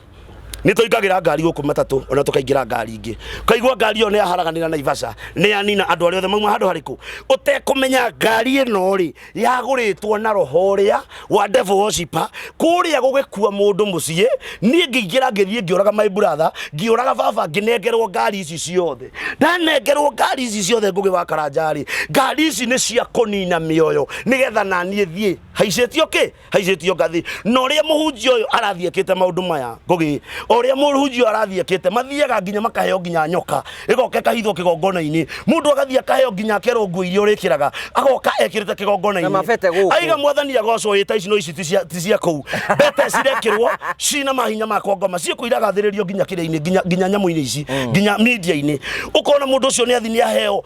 nĩ tũingagĩra ngari gũkũ matatũ, ona tũkaingĩra ngari ingĩ, kaigua ngari ĩyo nĩ yaharaganĩra Naivasha, nĩ yanina andũ arĩa othe mauma handũ harĩkũ, ũtekũmenya ngari ĩno rĩ, yagũrĩtwo na roho ũrĩa wa devil worshiper kũrĩa gũgĩkua mũndũ mũciĩ. Niĩ ngĩingĩra, ngĩthiĩ ngĩũraga my brother, ngĩũraga baba, ngĩnengerwo ngari ici ciothe. Ndanengerwo ngari ici ciothe, Ngũgĩ wa Karanja rĩ, ngari ici nĩ cia kũnina mĩoyo nĩgetha naniĩ thiĩ haicĩtio kĩ haicĩtio ngathĩ. Na ũrĩa mũhunjia ũyũ arathiĩ ekĩte maũndũ maya, Ngũgĩ, o ũrĩa mũhunjia ũyũ arathiĩ ekĩte, mathiaga nginya makaheo nginya nyoka, ĩgoka ĩkahithwo kĩgongona-inĩ. Mũndũ agathiĩ akaheo nginya akerwo nguo iria ũrĩkĩraga, agoka ekĩrĩte Na kĩgongona-inĩ. Mabete gũkũ. Aiga Mwathani agocwo. Ĩ ta ici no ici ti cia kũu, mbete cirekĩrwo cina mahinya makwa ngoma ciĩkũ, iragathĩrĩrio nginya kĩrĩa-inĩ, nginya nyamũ-inĩ ici, nginya media-inĩ. Ũkona mũndũ ũcio nĩ athi nĩ aheo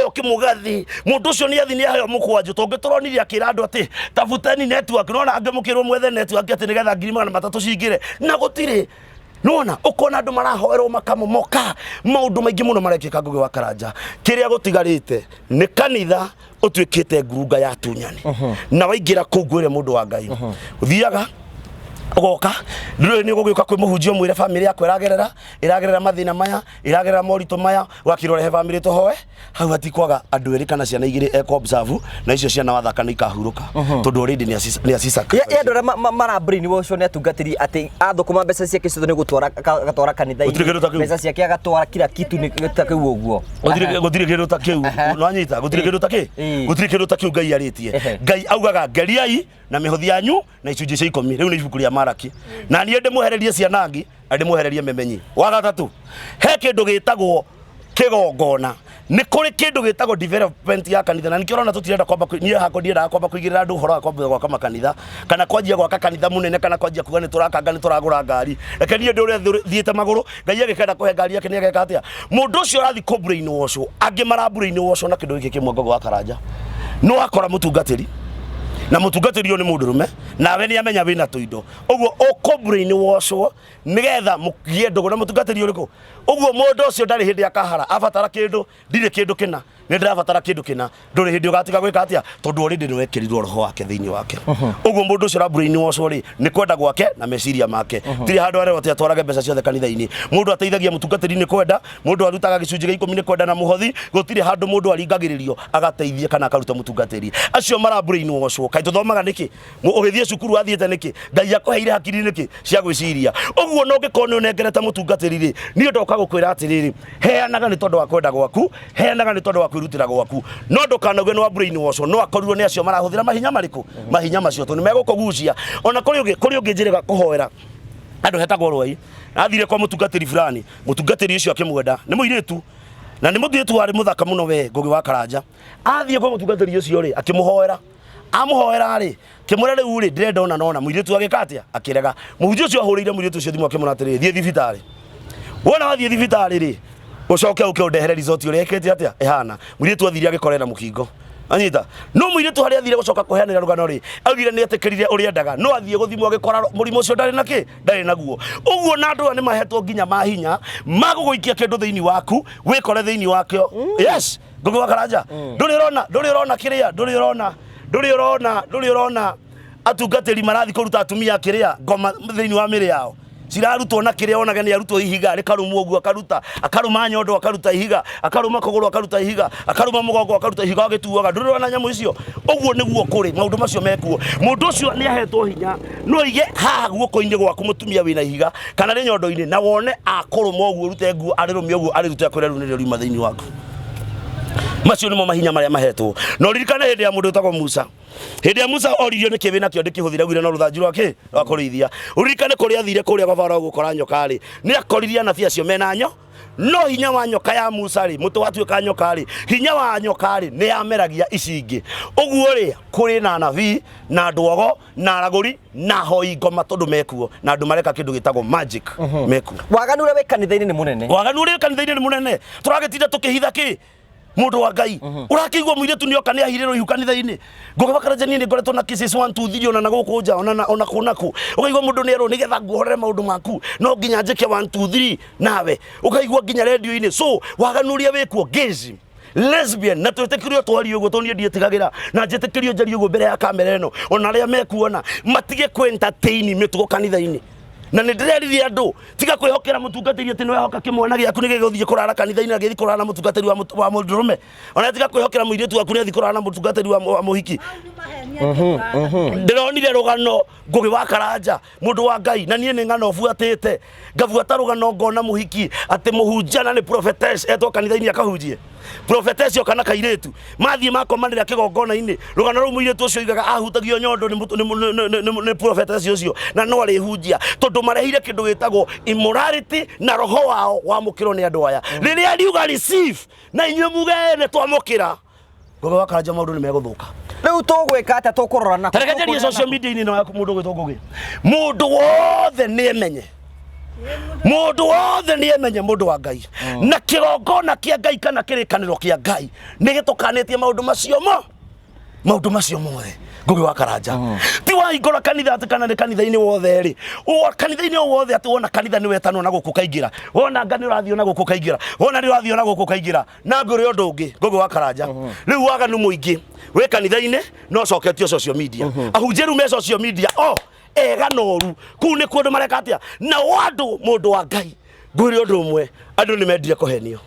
kĩmũgathĩ, mũndũ ũcio nĩ athi nĩ aheo mũkwanjũ, tondũ tũronire akĩra andũ atĩ tabuteni network, nona angĩ mũkĩrwo mwethe network atĩ nĩgetha 300,000 cingĩre, na gũtirĩ. Nona ũkona andũ marahoerwo makamomoka, maũndũ maingĩ mũno marekĩka. Ngũgĩ wa Karanja, kĩrĩa gũtigarĩte nĩ kanitha ũtuĩkĩte ngurunga ya tunyani, na waingĩra kũu, ngwĩre mũndũ wa Ngai, ũthiaga Ũgoka ndũrĩ nĩ ũgũgĩũka kwĩ mũhunjia ũmwĩre bamĩrĩ yaku ĩragerera ĩragerera mathĩna maya, ĩragerera moritũ maya, wakira ũrehe bamĩrĩ tũhoe. Hau hatikwaga andũ erĩ kana ciana igĩrĩ ekũ observe, na icio ciana wathaka nĩ ikahurũka tondũ already nĩ aci Ya andũ arĩa mara brainwash nĩ atungatĩri atĩ athũkũma mbeca ciake ciothe nĩ gũtwara agatwara Gũtirĩ kĩndũ ta kanitha-inĩ, kĩu. mbeca ciake agatwara kila kitu nĩ ta kĩu ũguo. Gũtirĩ kĩndũ ta kĩu. Nwanyita, gũtirĩ kĩndũ ta kĩ gũtirĩ kĩndũ ta kĩu Ngai arĩtie. Ngai augaga ngeriai na mĩhothi yanyu na icunjĩ cia ikũmi. Rĩu nĩ ibuku rĩa Maraki, na niĩ ndĩmwehererie cianangi na ndĩmwehererie memenyi. Wa gatatũ, he kĩndũ gĩtagwo kĩgongona. Nĩ kũrĩ kĩndũ gĩtagwo development ya kanitha, na nĩkĩo ũrona tũtirenda kwamba niĩ hakwa ndiendaga kwamba kũigĩrĩra andũ ũhoro wa kwamba gwaka makanitha kana kwanjia gwaka kanitha mũnene kana kwanjia kuga nĩ tũrakanga nĩ tũragũra ngari. Reke niĩ ndũre thiĩte magũrũ. Ngai agĩkenda kũhe ngari yake nĩ ageka atĩa? Mũndũ ũcio ũrathiĩ kũ brain wash, angĩ mara brain wash na kĩndũ gĩkĩ kĩmwe, Ngogo wa Karanja. Nĩ wakora mũtungatĩri, na mũtungatĩri ũyũ nĩ mũndũrũme, nawe nĩ amenya wĩna tũindo, ũguo ũkũ brain wash nĩgetha mũgĩe ndũgũ na mũtungatĩri ũrĩkũ. Ũguo mũndũ ũcio ndarĩ hĩndĩ akahara abatara kĩndũ, ndirĩ kĩndũ kĩna, nĩ ndĩrabatara kĩndũ kĩna, ndũrĩ hĩndĩ ũgatiga gwĩka atĩa, tondũ already nĩ wekĩrirwo roho wake thĩinĩ wake. Ũguo mũndũ ũcio ũra brain wash rĩ, nĩ kwenda gwake na meciria make. Tirĩ handũ arerwo atĩ atwarage mbeca ciothe kanitha-inĩ. Mũndũ ateithagia mũtungatĩri nĩ kwenda, mũndũ arutaga gĩcunjĩ gĩa ikũmi nĩ kwenda na mũhothi. Gũtirĩ handũ mũndũ aringagĩrĩrio agateithie kana akaruta mũtungatĩri. Acio mara brain wash, kaĩ tũthomaga nĩkĩ? Ũgĩthiĩ cukuru wathiĩte nĩkĩ? Ngai akũheire hakiri nĩkĩ cia gwĩciria? Ũguo no ũngĩkorwo nĩ ũnengerete mũtungatĩri rĩ, niĩ ndoka gũkwĩra atĩrĩrĩ, heanaga nĩ tondũ wa kwenda gwaku, heanaga nĩ tondũ wa kwĩrutĩra gwaku, no ndũkanauge nĩ wa brain wash. No akorirwo nĩ acio marahũthĩra mahinya marĩkũ? Mahinya macio tondũ nĩ megũkũgucia. Ona kũrĩ ũngĩ, kũrĩ ũngĩ njĩrĩga kũhoera andũ hetagwo rwai, athire kwa mũtungatĩri fulani, mũtungatĩri ũcio akĩmwenda, nĩ mũirĩtu na nĩ mũirĩtu warĩ mũthaka mũno we, Ngũgĩ wa Karanja. Athiĩ kwa mũtungatĩri ũcio rĩ, akĩmũhoera, amũhoera rĩ, kĩmwĩra rĩu rĩ, ndĩrenda ona nona. Mũirĩtu agĩka atĩa? Akĩrega. Mũhunjia ũcio ahũrĩire mũirĩtu ũcio thimũ akĩmwĩra atĩrĩrĩ, thiĩ thibitarĩ, wona wathiĩ thibitarĩ rĩ, ũcoke ũke ũndehere result ũrĩa ĩkĩte atĩa ĩhana. Mũirĩtu athire agĩkora ena mũkingo anyita. No mũirĩtu harĩa athire gũcoka kũheanĩra rũgano rĩ, augire nĩ etĩkĩrire ũrĩa endaga, no athiĩ gũthimwo agĩkora mũrimũ ũcio ndarĩ na kĩ, ndarĩ naguo. Ũguo na andũ aya nĩ mahetwo nginya mahinya ma gũgũikia kĩndũ thĩinĩ waku wĩkore thĩinĩ wakĩo. Yes, Ngũgĩ wa Karanja, ndũrĩ ũrona, ndũrĩ ũrona kĩrĩa, ndũrĩ ũrona, ndũrĩ ũrona, ndũrĩ ũrona atungatĩri marathiĩ kũruta atumia kĩrĩa ngoma thĩinĩ wa mĩrĩ yao cirarutwo na kĩrĩa onage nĩ arutwo ihiga rĩkarũmwo ũguo, akaruta, akarũma nyondo akaruta ihiga, akarũma kũgũrũ akaruta ihiga, akarũma mũgongo akaruta ihiga, agĩtuaga. Ndũrĩ ũrona nyamũ icio? Ũguo nĩguo kũrĩ, maũndũ macio mekuo. Mũndũ ũcio nĩ ahetwo hinya, no aige haha guoko-inĩ gwaku mũtumia wĩna ihiga kana rĩ nyondo-inĩ, na wone akũrũma ũguo ũrute nguo, arĩrũme ũguo arĩrute, akwĩre rĩu nĩrĩo riuma thĩinĩ waku. Macio nĩmo mahinya marĩa mahetwo. Na ũririkane hĩndĩ ya mũndũ wĩtagwo Musa, hĩndĩ ya Musa oririo nĩkĩ wĩna kĩo ndĩkĩhũthĩre, augire no rũthanju rwa kĩ rwa kũrĩithia. Ũririkane kũrĩa athire kũrĩa kwa Farao gũkora nyoka rĩ, nĩ akoririe anabii acio mena nyo, no hinya wa nyoka ya Musa rĩ, mũtĩ watuĩka nyoka rĩ, hinya wa nyoka rĩ, nĩ yameragia ici ingĩ. Ũguo rĩ, kũrĩ na anabii na andũ ogo na aragũri na ahoi ngoma tondũ mekuo, na andũ mareka kĩndũ gĩtagwo magic mekuo. Waganu ũrĩa wĩ kanitha-inĩ nĩ mũnene. Waganu ũrĩa wĩ kanitha-inĩ nĩ mũnene. Tũragĩtinda tũkĩhitha kĩ? Mũndũ wa Ngai, ũrakĩigua mũirĩtu nĩ oka nĩ ahirĩrwo ihu kanitha-inĩ. Ngũgĩ wa Karanja, niĩ nĩ ngoretwo na cases 1 2 3 ona na gũkũ nja, ona na ona kũ na kũ. Ũkaigua mũndũ nĩ erwo nĩgetha nguohorere maũndũ maku no nginya njĩke 1 2 3 nawe ũkaigua nginya redio-inĩ. So waganu ũrĩa wĩkuo, gays, lesbian, na twĩtĩkĩrio twarie ũguo tondũ niĩ ndiĩtigagĩra na njĩtĩkĩrio njarie ũguo mbere ya kamera ĩno, ona arĩa mekuona matige kũ entertain mĩtugo kanitha-inĩ. Na nĩ ndĩrerire andũ tiga kwĩhokera mũtungatĩri atĩ nĩwehoka kĩmwana gĩaku nĩ gĩgũthiĩ kũrara kanitha-inĩ na gĩthiĩ kũrara na mũtungatĩri wa mũndũrũme. Ona tiga kwĩhokera mũirĩtu waku nĩ athiĩ kũrara na mũtungatĩri wa mũhiki. Ndĩronire rũgano, Ngũgĩ wa Karanja, mũndũ wa Ngai, na niĩ nĩ ng'ano buatĩte, ngabuata rũgano ngona mũhiki atĩ mũhunjia na nĩ prophetess etwo kanitha-inĩ akahunjie. Prophetess oka na kairĩtu mathiĩ makomanĩra kĩgongona-inĩ. Rũgano rũu mũirĩtu ũcio oigaga ahutagio nyondo nĩ prophetess ũcio na no arĩhunjia, tondũ marehire kĩndũ gĩtagwo immorality na roho wao wamũkĩrwo nĩ andũ aya. Rĩrĩa riuga receive na inyuĩ muge nĩ twamũkĩra, Ngũgĩ wa Karanja, maũndũ nĩ megũthũka. Rĩu tũgwĩka atĩa? Tũkũrora nako? Tareke njarie social media-inĩ ĩno yaku, mũndũ ũgwĩtwo Ngũgĩ. Mũndũ wothe nĩ emenye, mũndũ wothe nĩ emenye, mũndũ wa Ngai, na kĩgongona kĩa Ngai kana kĩrĩkanĩro kĩa Ngai nĩ gĩtũkanĩtie maũndũ macio mo, maũndũ macio mothe. Ngũgĩ wa Karanja, ti wahingũra kanitha atĩ kana nĩ kanitha-inĩ wothe rĩ, kanitha-inĩ o wothe atĩ wona kanitha nĩ wetanwo na gũkũ kaingĩra, wona nga nĩ ũrathiĩ na gũkũ kaingĩra, wona nĩ ũrathiĩ na gũkũ kaingĩra. Na ngũrĩ ũndũ ũngĩ, Ngũgĩ wa Karanja, rĩu waganu mũingĩ wĩ kanitha-inĩ no coketio social media. Ahunjia rĩu me social media o Ega na ũru kũu nĩkuo andũ mareka atĩa? Nao andũ, mũndũ wa Ngai, ngwĩre ũndũ ũmwe, andũ nĩ mendire kũhenio.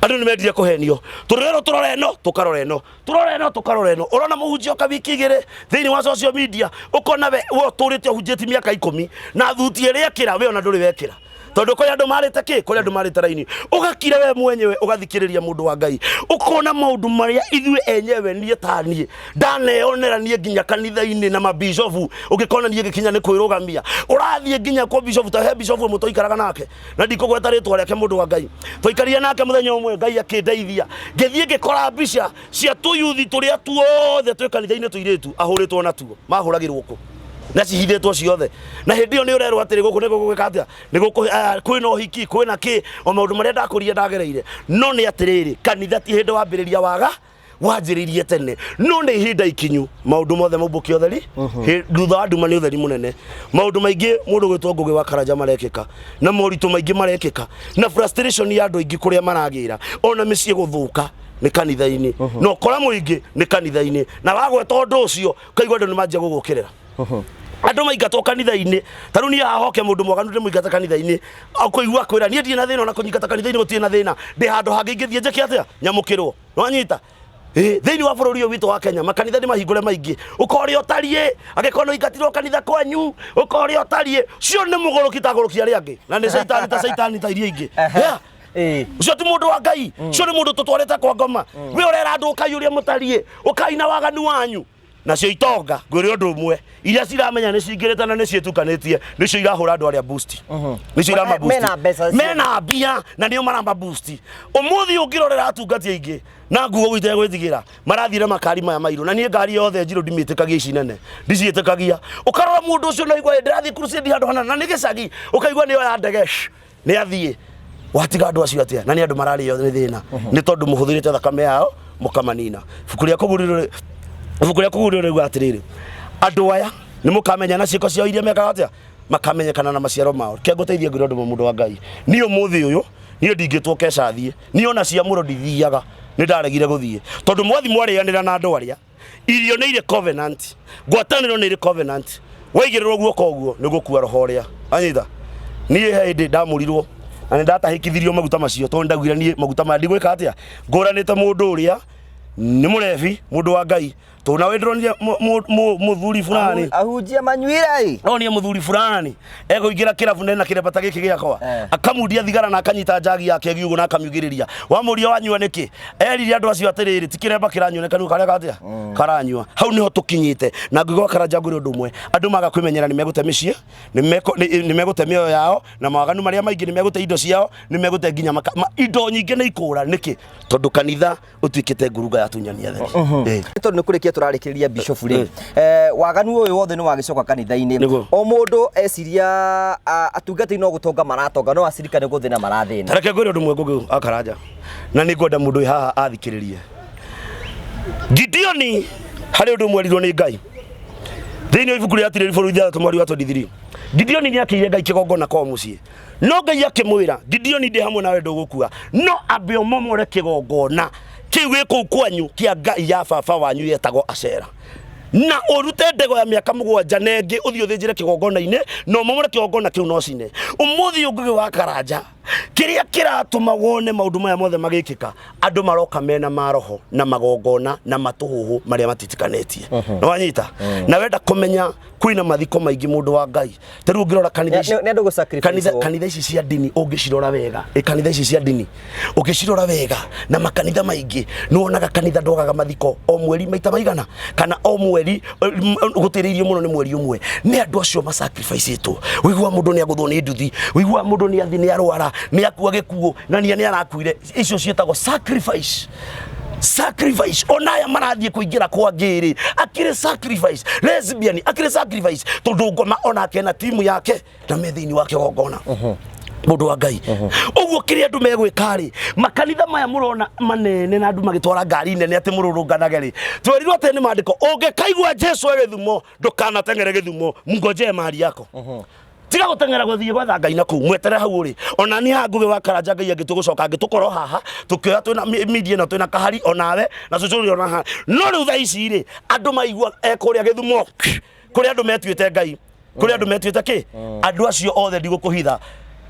Andũ nĩ mendire kũhenio. Tũrerwo tũrore ĩno, tũkarora ĩno, tũrore ĩno, tũkarora ĩno. Ũrona mũhunjia oka wiki 2 thĩinĩ wa social media, ũkona we ũtũrĩte ũhunjĩtie mĩaka 10 na thuti ĩrĩa ekĩra we ona ndũrĩ wekĩra. Tondũ kũrĩ andũ marĩte kĩ? Kũrĩ andũ marĩte raini. Ũgakira we mwenyewe ũgathikĩrĩria mũndũ wa Ngai. Ũkona maũndũ marĩa ithuĩ enyewe niĩ ta niĩ ndaneyonera niĩ nginya kanitha-inĩ na mabishofu, ũngĩkona niĩ ngĩkinya nĩ kwĩrũgamia. Ũrathiĩ nginya kwa bishofu, ta he bishofu ũmwe twaikaraga nake na ndikũgweta rĩtwa rĩake, mũndũ wa Ngai. Twaikarire nake mũthenya ũmwe, Ngai akĩndeithia. Ngĩthiĩ ngĩkora mbica cia tũyuthi tũrĩa tuothe twĩ kanitha-inĩ tũirĩtu ahũrĩtwo natuo. Mahũragĩrwo kũ? Na cihithĩtwo ciothe. Na hĩndĩ ĩyo nĩ ũrerwo atĩrĩ, gũkũ nĩ gũgwĩka atĩa? Nĩ gũkũ kwĩna ũhiki, kwĩna kĩ, o maũndũ marĩa ndakũrire ndagereire. No nĩ atĩrĩrĩ, kanitha ti hĩndĩ wambĩrĩria waga, wanjĩrĩirie tene. No nĩ ihinda ikinyu, maũndũ mothe maumbũke ũtheri. Thutha wa nduma nĩ ũtheri mũnene. Maũndũ maingĩ mũndũ gwĩtwo Ngũgĩ wa Karanja marekĩka, na moritũ maingĩ marekĩka, na frustration ya andũ aingĩ kũrĩa maragĩra, ona mĩciĩ gũthũka nĩ kanitha-inĩ, na ũkora mũingĩ nĩ kanitha-inĩ. Na wagweta ũndũ ũcio, ũkaigua andũ nĩ manjia gũgũkĩrĩra. Andũ maingatwo kanitha-inĩ, ta rĩu niĩ haha hoke mũndũ mwaganu ndĩmũingate kanitha-inĩ, ũkũigua akwĩra niĩ ndirĩ na thĩna ona kũnyingata kanitha-inĩ gũtirĩ na thĩna, ndĩ handũ hangĩ ingĩthiĩ njĩke atĩa? Nyamũkĩrwo. Nĩwanyita? Ĩ, thĩinĩ wa bũrũri ũyũ witũ wa Kenya makanitha nĩ mahingũre maingĩ, ũka ũrĩa ũtariĩ, angĩkorwo nĩ ũingatirwo kanitha kwanyu, ũka ũrĩa ũtariĩ, cio nĩ mũgũrũki ta agũrũki arĩa angĩ, na nĩ caitani ta caitani ta iria ingĩ. Yeah. Ũcio ti mũndũ wa Ngai, ũcio nĩ mũndũ tũtwarĩte kwa ngoma. We ũrera andũ ũkai ũrĩa mũtariĩ, ũkai na waganu wanyu. Nacio itonga, ngwĩre ũndũ ũmwe, iria ciramenya nĩ cingĩrĩte na nĩ ciĩtukanĩtie, nĩcio irahũra andũ arĩa boost. Nĩcio irama boost. Mena mbeca cio. Mena mbia na nĩo marama boost. Ũmũthĩ ũngĩrorera atungati aingĩ na nguo ũguo itegwĩtigĩra, marathiĩ na makari maya mairũ, na niĩ ngari yothe njirũ ndimĩtĩkagia, ici nene ndiciĩtĩkagia. Ũkarora mũndũ ũcio na ũigua ndĩrathiĩ crusade handũ hana na nĩ gĩcagi, ũkaigua nĩyo ya ndege nĩ athiĩ. Watiga andũ acio atĩa? Na nĩ andũ mararĩo nĩ thĩna, nĩ tondũ mũhũthĩrĩte thakame yao mũkamanina. Ibuku rĩa kũguũrĩrio, ibuku rĩa kũguũrĩrio rĩuga atĩrĩrĩ, andũ aya nĩ mũkamenya na ciĩko ciao iria mekaga atĩa, makamenyekana na maciaro mao. Reke ngũteithie ngwĩre ũndũ ũmwe, mũndũ wa Ngai, niĩ ũmũthĩ ũyũ niĩ ndingĩtwo keca thiĩ, niĩ ona ciamũro ndithiaga, nĩ ndaregire gũthiĩ tondũ mwathi mwarĩanĩra na andũ arĩa irio nĩ irĩ covenant, ngwatanĩro nĩ irĩ covenant. Waigĩrĩrwo guoko ũguo nĩ gũkua roho ũrĩa anyita. Niĩ he hĩndĩ ndamũrirwo na nĩ ndatahĩkithirio maguta macio, tondũ ndaugire niĩ maguta maya ndigwĩka atĩa, ngũranĩte mũndũ ũrĩa nĩ mũrebi, mũndũ wa Ngai, tondũ nawe ndĩronire mũthuri fulani Ahunjia manyuire. Ronire mũthuri fulani egũingĩra kĩrabu nena kĩremba ta gĩkĩ gĩakwa, akamundia thigara na akanyita njagi yake giugũ na akamiugĩrĩria. Wamũria wanyua nĩkĩ, erire andũ acio atĩrĩrĩ, ti kĩremba kĩranyua nĩ kanua karĩa atĩa karanyua. Hau nĩho tũkinyĩte. Na ngũgĩ wa Karanja ngwĩre ũndũ ũmwe, andũ maga kwĩmenyera nĩ megũte mĩciĩ, nĩ megũte mĩoyo yao na mawaganu marĩa maingĩ, nĩ megũte indo ciao, nĩ megũte nginya indo nyingĩ nĩ ikũra. Nĩkĩ? Tondũ kanitha ũtuĩkĩte ngurunga ya atunyani atheri. Tondũ nĩ kũrĩkia tũrarĩkĩrĩria, bishofu rĩ, waganu ũyũ wothe nĩ wagĩcoka kanitha-inĩ. Nĩguo. O mũndũ eciria atungatĩri no gũtonga maratonga, no acirika nĩ gũthĩna marathĩna. Reke ngwĩre ũndũ ũmwe, Ngũgĩ wa Karanja, na nĩ ngwenda mũndũ wĩ haha athikĩrĩrie. Gideoni harĩ ũndũ mwerirwo nĩ Ngai thĩinĩ wa ibuku rĩa Atirĩrĩ bũrũri 6 mweri wa 23. Gideoni nĩ akĩire Ngai kĩgongona kwao mũciĩ, no Ngai akĩmwĩra, Gideoni, ndĩ hamwe nawe, ndũgũkua, no ambe ũmomore kĩgongona kĩu gĩ kũu kwanyu kĩa ngai ya baba wanyu yetagwo Ashera, na ũrute ndego ya mĩaka 7 na ĩngĩ, ũthiĩ ũthĩnjĩre kĩgongona-inĩ na ũmomore kĩgongona kĩu na ũcine. Ũmũthĩ, Ngũgĩ wa Karanja, kĩrĩa kĩratũma wone maũndũ maya mothe magĩkĩka, andũ maroka mena maroho na magongona na matũhũhũ marĩa matitikanĩtie. Nĩ wanyita? Na wenda kũmenya kwĩna mathiko maingĩ, mũndũ wa Ngai, ta rĩu ũngĩrora kanitha ici Nĩ andũ gũ-sacrifice. Kanitha ici cia ndini ũngĩcirora wega, kanitha ici cia ndini ũngĩcirora wega na makanitha maingĩ, nĩ wonaga kanitha ndwagaga mathiko o mweri maita maigana kana o mweri, gũtĩrĩirio mũno nĩ mweri ũmwe. Nĩ andũ acio masacrificĩtwo. Ũiguaga mũndũ nĩ agũthwo nĩ nduthi, ũiguaga mũndũ nĩ athi, nĩ arwara, nĩ akua gĩkuũ na nĩ arakuire. Icio ciĩtagwo sacrifice. Sacrifice, ona aya marathiĩ kũingĩra kwa ngĩrĩ akĩrĩ sacrifice, lesbian akĩrĩ sacrifice, tondũ ngoma onake na timu yake na me thĩinĩ wa kĩgongona, mũndũ wa Ngai. Ũguo kĩrĩa andũ megwĩka rĩ, makanitha maya mũrona manene na andũ magĩtwara ngari nene atĩ mũrũrũnganage rĩ, twerirwo atĩ nĩ maandĩko, ũngĩkaigua Jesu e Gĩthumo, ndũkanateng'ere Gĩthumo, mngojee mahali yako. Tiga gũteng'era gũthiĩ gwetha Ngai na kũu, mwetere hau ũrĩ. Ona niĩ haha Ngũgĩ wa Karanja, Ngai angĩtua gũcoka angĩtũkorwo haha tũkĩoya twĩna media ĩno, twĩna kahari onawe na cũcũ ũrĩ ona haha. No rĩu thaa ici rĩ, andũ maigua ekũrĩa Gĩthumo kũrĩa andũ metuĩte Ngai. Kũrĩ andũ metuĩte kĩ andũ acio othe ndigũkũhitha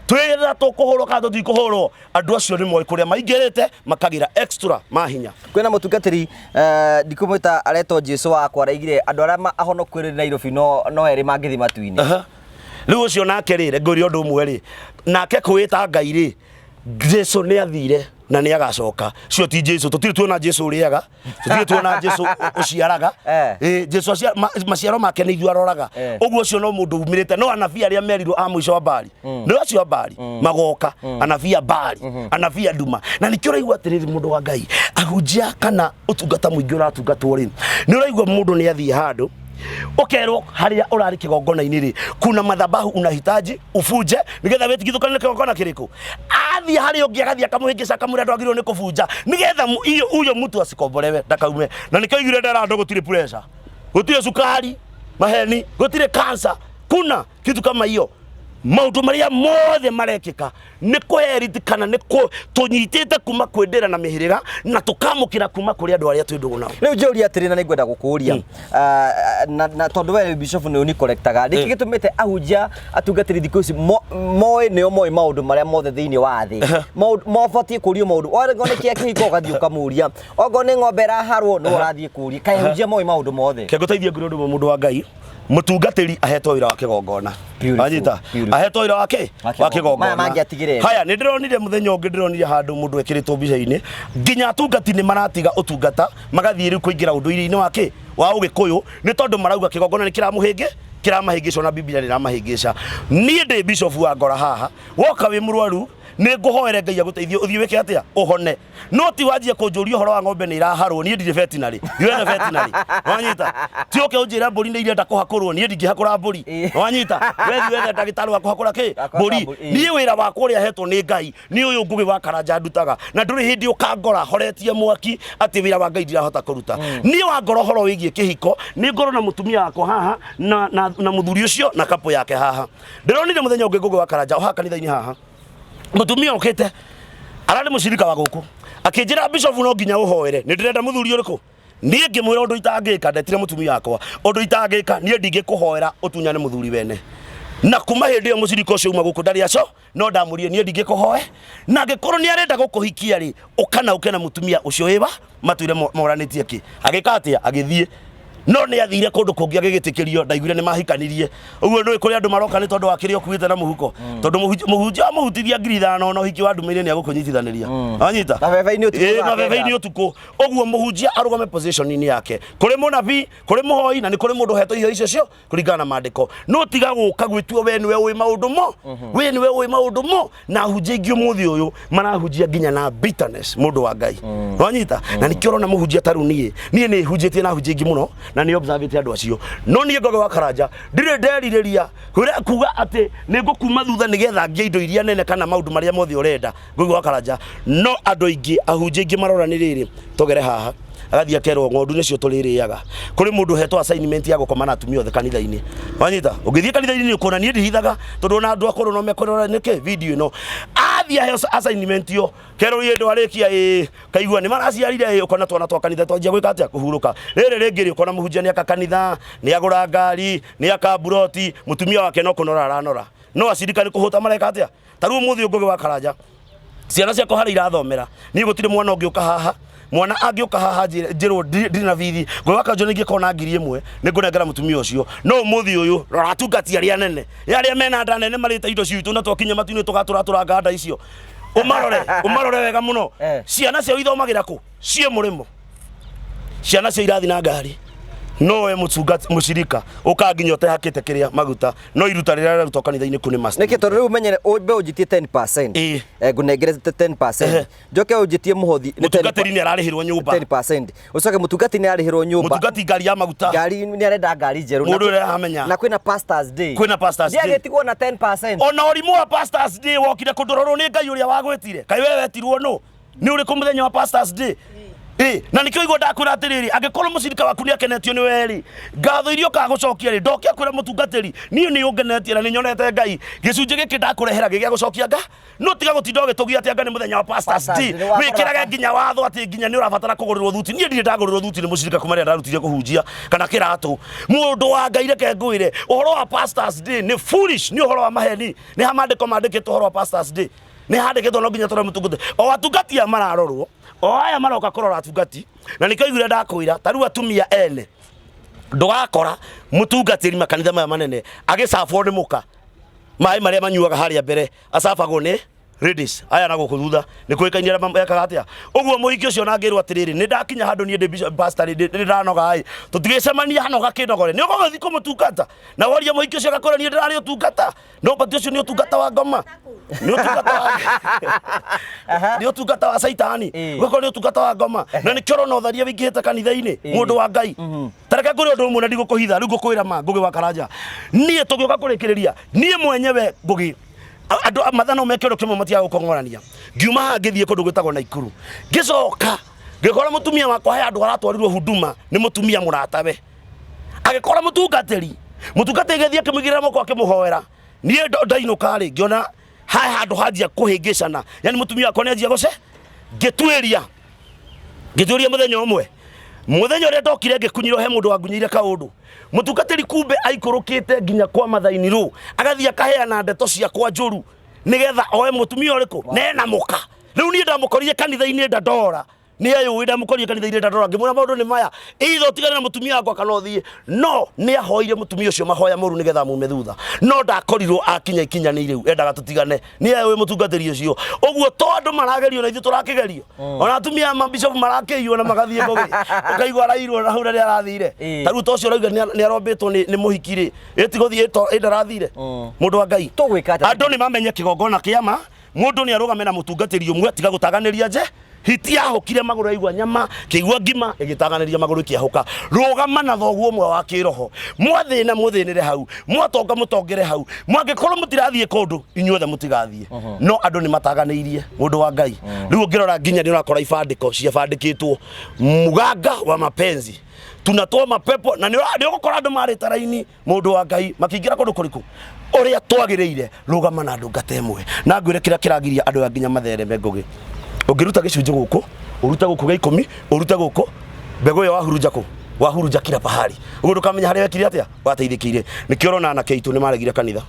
twĩra tũkũhũrwo kana tũtikũhũrwo, andũ acio nĩ moĩ kũrĩa maingĩrĩte makagĩra extra mahinya. Kwĩna mũtungatĩri ndikũmwĩta, aretwo Jesu wakwa, araigire andũ arĩa ahonoku rĩ Nairobi no erĩ mangĩthiĩ matu-inĩ. Aha. Rĩu ũcio nake rĩ, ngũria ũndũ ũmwe rĩ, nake kwĩĩta Ngai rĩ, Jesu nĩ athire na nĩ agacoka. Cio ti Jesu, tũtirĩ tuona Jesu ũrĩaga, tũtirĩ tuona Jesu ũciaraga. Jesu maciaro make nĩ ithuĩ aroraga. Ũguo ũcio no mũndũ umĩrĩte, no anabii arĩa merirwo a mũico wa Baali, nĩ acio a Baali magoka, anabii a Baali, anabii a nduma. Na nĩkĩo ũraigua atĩrĩrĩ, mũndũ wa Ngai, ahunjia kana ũtungata mũingĩ ũratungatwo rĩ, nĩ ũraigua mũndũ nĩ athiĩ handũ ukerwo haria urari kigongona-inĩ rĩ, kuna madhabahu unahitaji ubunje nigetha wĩtigithũkane na kĩgongona kĩrĩkũ. Athiĩ harĩa ũngĩ agathiĩ akamũhĩngĩca, akamwĩra ndwagĩrĩirwo nĩ kũbunja nigetha huyo mtu asikombolewe ndakaume. Na nĩkĩo aiguire ndera andũ gũtirĩ pressure, gũtirĩ cukari maheni, gũtirĩ cancer, kuna kitu kama hiyo. Maũndũ marĩa mothe marekĩka nĩ kũheriti kana nĩ tũnyitĩte kuma kwĩ ndĩra na mĩhĩrĩga na tũkamũkĩra kuma kũrĩ andũ arĩa twĩ ndũgũ nao. Rĩu njũria atĩrĩ, na nĩngwenda gũkũria, na tondũ we bishop nĩ ũnikorektaga, nĩkĩ gĩtũmĩte ahunjia atungatĩri thikũ ici moĩ nĩo moĩ maũndũ marĩa mothe thĩinĩ wa thĩ? Mabatiĩ kũrio maũndũ okorwo nĩ kĩa kĩhiko ũgathiĩ ũkamũria, okorwo nĩ ng'ombe ĩraharwo nĩ ũrathiĩ kũria, kaĩ ahunjia moĩ maũndũ mothe? Ke ngũteithie ngwĩre ũndũ ũmwe, mũndũ wa Ngai, mũtungatĩri ahetwo wĩra wa kĩgongona. Beautiful, Wanyita? beautiful. Ahetwo wĩra wa kĩ? Wa Wa kĩgongona. Maya kĩgongona. mangĩ atigĩre. Haya, nĩ ndĩronire mũthenya ũngĩ, ndĩronire handũ mũndũ ekĩrĩtwo mbica-inĩ, nginya atungati nĩ maratiga ũtungata magathiĩ rĩu kũingĩra ũndũire-inĩ wa kĩ wa ũgĩkũyũ, nĩ tondũ marauga kĩgongona nĩ kĩramũhĩngĩ kĩramahĩngĩca, na Biblia nĩ ĩramahĩngĩca. Niĩ ndĩ bishop wa ngora haha, woka wĩ mũrwaru nĩ ngũhoere Ngai agũteithie ũthiĩ wĩke atĩa ũhone, no ti wanjie kũnjũria ũhoro wa ng'ombe nĩ iraharwo. Niĩ ndirĩ veterinary, ndiwene veterinary, wanyita? Ti ũke ũnjĩre mbũri nĩ irenda kũhakũrwo, niĩ ndingĩhakũra mbũri. Wanyita? Wethi wethe ndagĩtarĩ wa kũhakũra kĩ Wa kũhakũra mbũri. mbũri, ĩĩ. Niĩ wĩra wakwa ũrĩa hetwo nĩ Ngai nĩ ũyũ Ngũgĩ wa Karanja ndutaga, na ndũrĩ hĩndĩ ũkangora horetie mwaki atĩ wĩra wa Ngai ndirahota kũruta. Niĩ wangora ũhoro wĩgiĩ kĩhiko, nĩ ngorwo na mũtumia wakwa haha na mũthuri ũcio na kapũ yake haha. Ndĩronire mũthenya ũngĩ, Ngũgĩ wa Karanja, o haha kanitha-inĩ haha, mũtumia okĩte ararĩ mũcirika wa gũkũ, akĩnjĩra, "Bishop, no nginya ũhoere, nĩ ndĩrenda mũthuri ũrĩkũ." Niĩ ngĩmwĩra ũndũ itangĩka, ndetire mũtumia wakwa, ũndũ itangĩka niĩ ndingĩkũhoera ũtunyane mũthuri wene. Na kuma hĩndĩ ĩyo mũcirika ũcio uma gũkũ ndarĩ aco no ndamũrie, niĩ ndingĩkũhoe, na angĩkorwo nĩ arenda gũkũhikia rĩ, ũkana ũke na mũtumia ũcio wĩwa matwĩre moranĩtie kĩ. Agĩka atĩa? Agĩthiĩ, no nĩ athire kũndũ kũngĩ agĩgĩtĩkĩrio, ndaiguire nĩ mahikanirie. Ũguo nĩ kũrĩ andũ maroka nĩ tondũ wa kĩrĩa ũkuĩte na mũhuko, tondũ mũhunjia wamũhutithia 5,000 na ũhiki wa nduma-inĩ nĩ agũkũnyitithanĩria, wanyita? Mabebe-inĩ ũtukũ Ĩĩ, thaa mabebe-inĩ 9. Ũtukũ ũguo mũhunjia arũgame position-inĩ yake. Kũrĩ mũnabii, kũrĩ mũhoi, na nĩ kũrĩ mũndũ ũhetwo iheo icio cio kũringana na maandĩko, no tiga gũka gwĩtua we nĩwe ũĩ maũndũ mo, we nĩwe ũĩ maũndũ mo. Na ahunjia aingĩ ũmũthĩ ũyũ marahunjia nginya na bitterness, mũndũ wa Ngai, wanyita? Na nĩkĩo ũrona mũhunjia ta rĩu niĩ nĩ hunjĩtie na ahunjia aingĩ mũno na nĩ observĩte andũ acio, no niĩ Ngũgĩ wa Karanja ndirĩ nderirĩria kwĩra kuga atĩ nĩ ngũkuma thutha nĩgetha ngĩe indo iria nene kana maũndũ marĩa mothe ũrenda, Ngũgĩ wa Karanja. No andũ aingĩ, ahunjia aingĩ marora nĩ rĩrĩ tũgere haha, agathiĩ akerwo ng'ondu nĩcio tũrĩrĩaga. Kũrĩ mũndũ ũhetwo assignment ya gũkoma na atumia othe kanitha-inĩ, wanyita? Ũngĩthiĩ kanitha-inĩ nĩ ũkuona niĩ ndihithaga, tondũ ona andũ akũrũ no mekwĩrora nĩkĩ video ĩno. Athiĩ aheo assignment ĩyo, kerwo ĩ ndwarĩkia, ĩ kaigua nĩ maraciarire, ĩ ũkona twana twa kanitha twanjia gwĩka atĩa? Kũhurũka. Rĩrĩ rĩngĩ rĩ, ũkona mũhunjia nĩ aka kanitha, nĩ agũra ngari, nĩ aka mburoti, mũtumia wake no kũnora aranora, no acirika nĩ kũhũta mareka atĩa. Ta rĩu ũmũthĩ, Ngũgĩ wa Karanja, ciana ciakwa harĩa irathomera, niĩ gũtirĩ mwana ũngĩũka haha. Mwana angĩũka haha njĩrwo ndirĩ na bithi, Ngũgĩ wa Karanja, ningĩkorwo na 1,000 nĩ ngũnengera mũtumia ũcio. No ũmũthĩ ũyũ rora atungati arĩa anene, arĩa mena nda nene marĩte indo citũ, na twakinya matu-inĩ tũgatũratũranga nda icio. Ũmarore, ũmarore wega mũno. Ciana ciao ithomagĩra kũ? Ciĩ mũrĩmo. Ciana cio irathi na ngari, no we mũtungati mũcirika ũka nginya ũtehakĩte kĩrĩa maguta, no iruta rĩrĩa rĩrarutwo kanitha-inĩ kũ nĩ must. Nĩkĩ? Tondũ rĩu menyere ũmbe ũnjĩtie 10%, ngũnengere 10%, njoke ũnjĩtie mũhothi nĩ Mũtungatĩri nĩ ararĩhĩrwo nyũmba. 10%, ũcoke mũtungati nĩ arĩhĩrwo nyũmba. Mũtungati ngari ya maguta. Ngari, nĩ arenda ngari njerũ. Mũndũ ũrĩa aramenya. Na kwĩna Pastors Day. Kwĩna Pastors Day. Ndiagĩtigwo na 10%. Ona ũrimũ wa Pastors Day wokire kũndũrorwo nĩ Ngai ũrĩa wagwĩtire. Kaĩ we wetirwo nũ? Nĩ ũrĩkũ mũthenya wa Pastors Day? Ĩ, na nĩkĩo igua ndakwĩra atĩrĩrĩ, angĩkorwo mũcirika waku nĩ akenetio nĩ we-rĩ, ngatho iria ũkaga gũcokia rĩ, ndoke akwĩra mũtungatĩri, niĩ nĩ ũngenetie na nĩ nyonete Ngai, gĩcunjĩ gĩkĩ ndakũrehera gĩ gĩa gũcokia nga no tiga gũtinda ũgĩtũgia atĩ anga nĩ mũthenya wa Pastors Pastors Day, Day, nĩ wakora- wĩkĩrage nginya watho atĩ nginya nĩ ũrabatara kũgũrĩrwo thuti. Niĩ ndirĩ ndagũrĩrwo thuti nĩ mũcirika kuma rĩrĩa ndarutire kũhunjia kana kĩratũ. Mũndũ wa Ngai, reke ngwĩre, ũhoro wa Pastors Day nĩ foolish, nĩ ũhoro wa maheni. Nĩ ha maandĩko mandĩkĩtwo ũhoro wa Pastors Day? Nĩ handĩkĩtwo no nginya tũrore mũtungati o atungati aya mararorwo, o aya maroka kũrora atungati, na nĩkĩo iguire ndakwĩra ta rĩu atumia ene ndũgakora mũtungatĩri makanitha maya manene agĩcabwo nĩ mũka maĩ marĩa manyuaga harĩa mbere acabagwo nĩ ladies aya na gũkũ thutha nĩ kũĩkaine arĩa mekaga atĩa. Ũguo mũhiki ũcio na ngĩrwo atĩrĩrĩ, nĩ ndakinya handũ niĩ ndĩ bishop pastor rĩ, nĩ ndanoga ĩ, tũtigĩcemania hano gakĩnogore, nĩ ũgũgĩthiĩ kũmũtungata na woria mũhiki ũcio agakwĩra niĩ ndĩrarĩ ũtungata. No bati ũcio nĩ ũtungata wa ngoma, nĩ ũtungata wa nĩ ũtungata wa caitani, ũgakorwo nĩ ũtungata wa ngoma, na nĩkĩo ũrona ũtharia wĩingĩhĩte kanitha-inĩ. Mũndũ wa Ngai, tareke ngwĩre ũndũ ũmwe na ndigũkũhitha rĩu, ngũkwĩra ma Ngũgĩ wa Karanja, niĩ tũgĩũka kũrĩkĩrĩria, niĩ mwenyewe Ngũgĩ, andũ matha no meke ũndũ kĩmwe, matigaga gũkong'orania. Ngiuma haha ngĩthiĩ kũndũ gwĩtagwo Naikuru, ngĩcoka ngĩkora mũtumia wakwa he andũ aratwarirwo huduma nĩ mũtumia mũratawe, agĩkora mũtungatĩri, mũtungatĩri agĩthiĩ akĩmũigĩrĩra moko akĩmũhoera. Niĩ ndainũka rĩ, ngĩona haha handũ hanjia kũhĩngĩcana, yani mũtumia wakwa nĩ anjia gũce. Ngĩtuĩria, ngĩtuĩria mũthenya ũmwe, mũthenya ũrĩa ndokire ngĩkunyirwo he mũndũ wangunyĩire kaũndũ. Mũtungatĩri kumbe aikũrũkĩte nginya kwa mathaini rũ, agathiĩ akaheana ndeto ciakwa njũru nĩgetha oe mũtumia ũrĩkũ nena mũka. Rĩu niĩ ndamũkorire kanitha-inĩ ndandora nĩ eyũĩ, ndamũkorire kanitha-inĩ ndandora, ngĩmwĩra maũndũ nĩ maya, either ũtigane na mũtumia wakwa kana ũthiĩ. No nĩ ahoire mũtumia ũcio mahoya mũru nĩgetha amume thutha, no ndakorirwo akinya ikinya nĩ rĩu endaga tũtigane. Nĩ eyũĩ mũtungatĩri ũcio. Ũguo to andũ maragerio na ithuĩ tũrakĩgerio, ona atumia a mabishopu marakĩiywo na magathiĩ ngũgĩ, ũkaigua arairwo na hau na nĩ arathire. Ta rĩu ta ũcio ũrauga nĩ arombĩtwo nĩ mũhiki rĩ, ĩtigũthiĩ ĩ ndarathire. Mũndũ wa Ngai, Tũgwĩka atĩa? Andũ nĩ mamenye kĩgongona kĩa ma mũndũ nĩ arũgame na mũtungatĩri ũmwe, tiga gũtaganĩria nje. Hiti yahũkire magũrũ yaigua nyama kĩigua ngima ĩgĩtaganĩria magũrũ ĩkĩahũka. Rũgama na thoguo ũmwe wa kĩroho, mwathĩna mũthĩnĩre hau, mwatonga mũtongere hau, mwangĩkorwo mũtirathiĩ kũndũ inyuothe mũtigathiĩ. No andũ nĩ mataganĩirie, mũndũ wa Ngai. Rĩu ũngĩrora nginya nĩ ũrakora ibandĩko ciabandĩkĩtwo muganga wa mapenzi, tunatoa mapepo, na nĩ ũgũkora andũ marĩte raini, mũndũ wa Ngai, makĩingĩra kũndũ kũrĩkũ ũrĩa twagĩrĩire. Rũgama na ndungata ĩmwe na ngwĩre kĩrĩa kĩragiria andũ aya nginya mathereme. Ngũgĩ, ũngĩruta gĩcunjĩ gũkũ, ũrute gũkũ gĩa 10, ũrute gũkũ, mbegũ ĩyo wahurunja kũ, wahurunja kila pahali, ũguo ndũkamenya harĩa wekire atĩa wateithĩkĩire. Nĩkĩo ũrona anake aitũ nĩ maregire kanitha,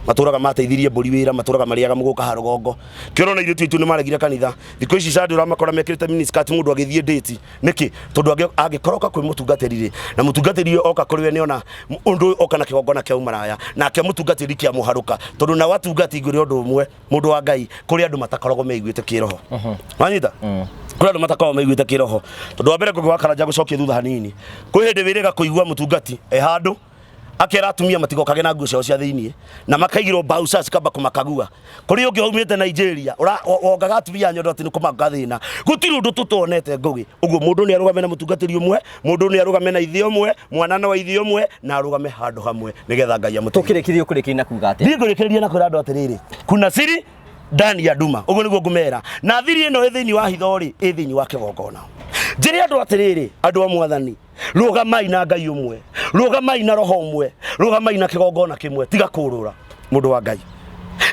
matũraga mateithirie mbũri wĩra, matũraga marĩaga mũgũka ha rũgongo. Kĩo ũrona airĩtu aitũ nĩ maregire kanitha thikũ ici, Sunday ũramakora mekĩrĩte miniskirt, mũndũ agĩthiĩ date. Nĩkĩ? Tondũ angĩkorwo oka kwĩ mũtungatĩri rĩ, na mũtungatĩri ũyũ oka kũrĩ we nĩona ũndũ ũyũ oka na kĩgongona kĩa ũmaraya, nake mũtungatĩri kĩamũharũka, tondũ nao atungati, ngwĩre ũndũ ũmwe, mũndũ wa Ngai, kũrĩ andũ matakoragwo meiguĩte kĩroho. Wanyita? Kũrĩ andũ matakoragwo meiguĩte kĩroho, tondũ wa mbere, Ngũgĩ wa Karanja, gũcokia thutha hanini, kwĩ hĩndĩ wĩrĩga kũigua mũtungati e handũ akera atumia matigokage na nguo ciao cia thĩiniĩ, na makaigĩrwo bausa cikamba kũmakagua. Kũrĩ ũngĩ waumĩte Nigeria wongaga atumia nyondo atĩ nĩ kũmaka thĩna. Gũtirĩ ũndũ tũtonete, Ngũgĩ. Ũguo mũndũ nĩ arũgame na mũtungatĩri ũmwe, mũndũ nĩ arũgame na ithe ũmwe, mwana no ithe ũmwe, na arũgame handũ hamwe nĩgetha Ngai amũteithie. Tũkĩrĩkĩria, ũkũrĩkĩria na kuga atĩa? Niĩ ngũrĩkĩrĩria na kwĩra andũ atĩrĩrĩ, kuna siri ndani ya nduma. Ũguo nĩguo ngũmera, na thiri ĩno ĩ thĩinĩ wa hitho rĩ, ĩ thĩinĩ wa kĩgongona. Njĩre andũ atĩrĩrĩ, andũ a Mwathani, rũgamai na Ngai ũmwe, rũgamai na roho ũmwe, rũgamai na kĩgongona kĩmwe, tiga kũrũra. Mũndũ wa Ngai,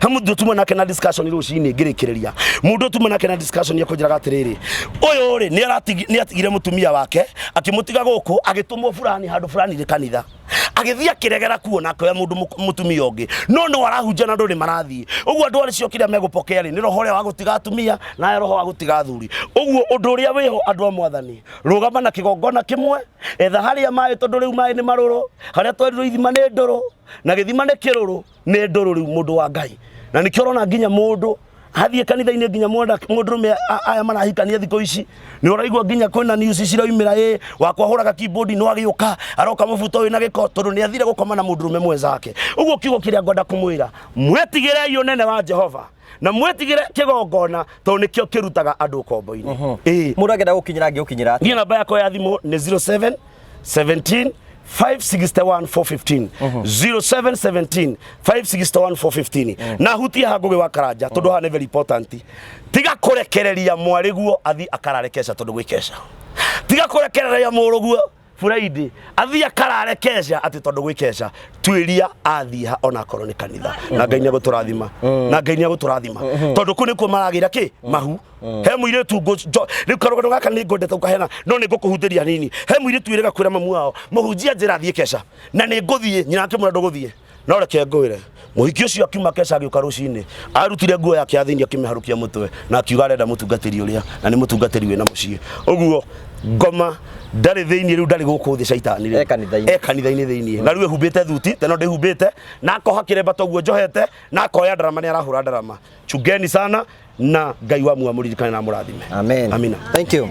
he mũndũ tuma nake na discussion rũcinĩ ngĩrĩkĩrĩria, mũndũ tuma nake na discussion ekũnjĩraga atĩrĩrĩ, ũyũ rĩ nĩ atigire mũtumia wake, akĩmũtiga gũkũ, agĩtũmwo fulani handũ fulani rĩ kanitha, agĩthiĩ akĩregera kuo na akĩoya mũndũ mũtumia ũngĩ, no no arahunjia na andũ nĩ marathiĩ. Ũguo andũ acio kĩrĩa megũpokea rĩ, nĩ roho ũrĩa wa gũtiga atumia na roho wa gũtiga athuri. Ũguo ũndũ ũrĩa wĩho, andũ a Mwathani, rũgama na kĩgongona kĩmwe, etha harĩa maĩ, tondũ rĩu maĩ nĩ marũrũ, harĩa twerirwo ithima nĩ ndũrũ na gĩthima nĩ kĩrũrũ, nĩ ndũrũ rĩu, mũndũ wa Ngai. Na nĩkĩo ũrona nginya mũndũ athiĩ kanitha-inĩ, nginya mũndũrũme aya marahikania thikũ ici, nĩ ũraigua nginya kwĩna news ciraumĩra, ĩ wakwa hũraga keyboard no agĩũka aroka mũbuto wĩna gĩko, tondũ nĩ athire gũkoma na mũndũrũme mwenzake. Ũguo kiugo kĩrĩa ngwenda kũmwĩra, mwĩtigĩrei ũnene wa Jehova na mwĩtigĩre kĩgongona, tondũ nĩkĩo kĩrutaga andũ ũkombo-inĩ. Ĩĩ. Mũndũ angĩenda gũkinyĩra, angĩgũkinyĩra atĩa? Niĩ namba yakwa ya thimũ nĩ 07 17 561 415, 0717 561 415. Na hutie ha Ngugi wa Karanja, tondu haha nĩ very important. Tiga kũrekereria mwarĩguo athi akarare keca tondu gwĩ keca. Tiga kũrekereria mũrũguo Friday athi akarare keca atĩ tondu gwĩ keca. Tuĩria athiĩ ha onakorwo nĩ kanitha, na Ngai nĩegũtũrathima, na Ngai nĩegũtũrathima, tondũ kũu nĩkuo maragĩra kĩ mahu. He mũirĩtu rĩu karũgano gaka nĩ ngwendete gũkaheana, no nĩ ngũkũhutĩria hanini. He mũirĩtu wĩrĩga kwĩra mamu wao, mũhunjia njĩra thiĩ keca na nĩ ngũthiĩ. Nyina akĩmwĩra, ndũgũthiĩ. No reke ngwĩre, mũhiki ũcio akiuma keca agĩũka rũcinĩ, arutire nguo yake ya thĩinĩ, akĩmĩharũkia mũtwe na akiuga arenda mũtungatĩri ũrĩa na nĩ mũtungatĩri wĩna mũciĩ. Ũguo ngoma ndarĩ thĩinĩ rĩu, ndarĩ gũkũ thĩ caitani rĩu. E kanitha-inĩ. E kanitha-inĩ thĩinĩ, na rĩu ehumbĩte thuti teno ndĩhumbĩte, na akoha kĩremba toguo njohete, na akoya ndarama, nĩ arahũra ndarama. Chungeni sana, na Ngai wa muamũririkane na mũrathime. Amen. Amina. Thank you.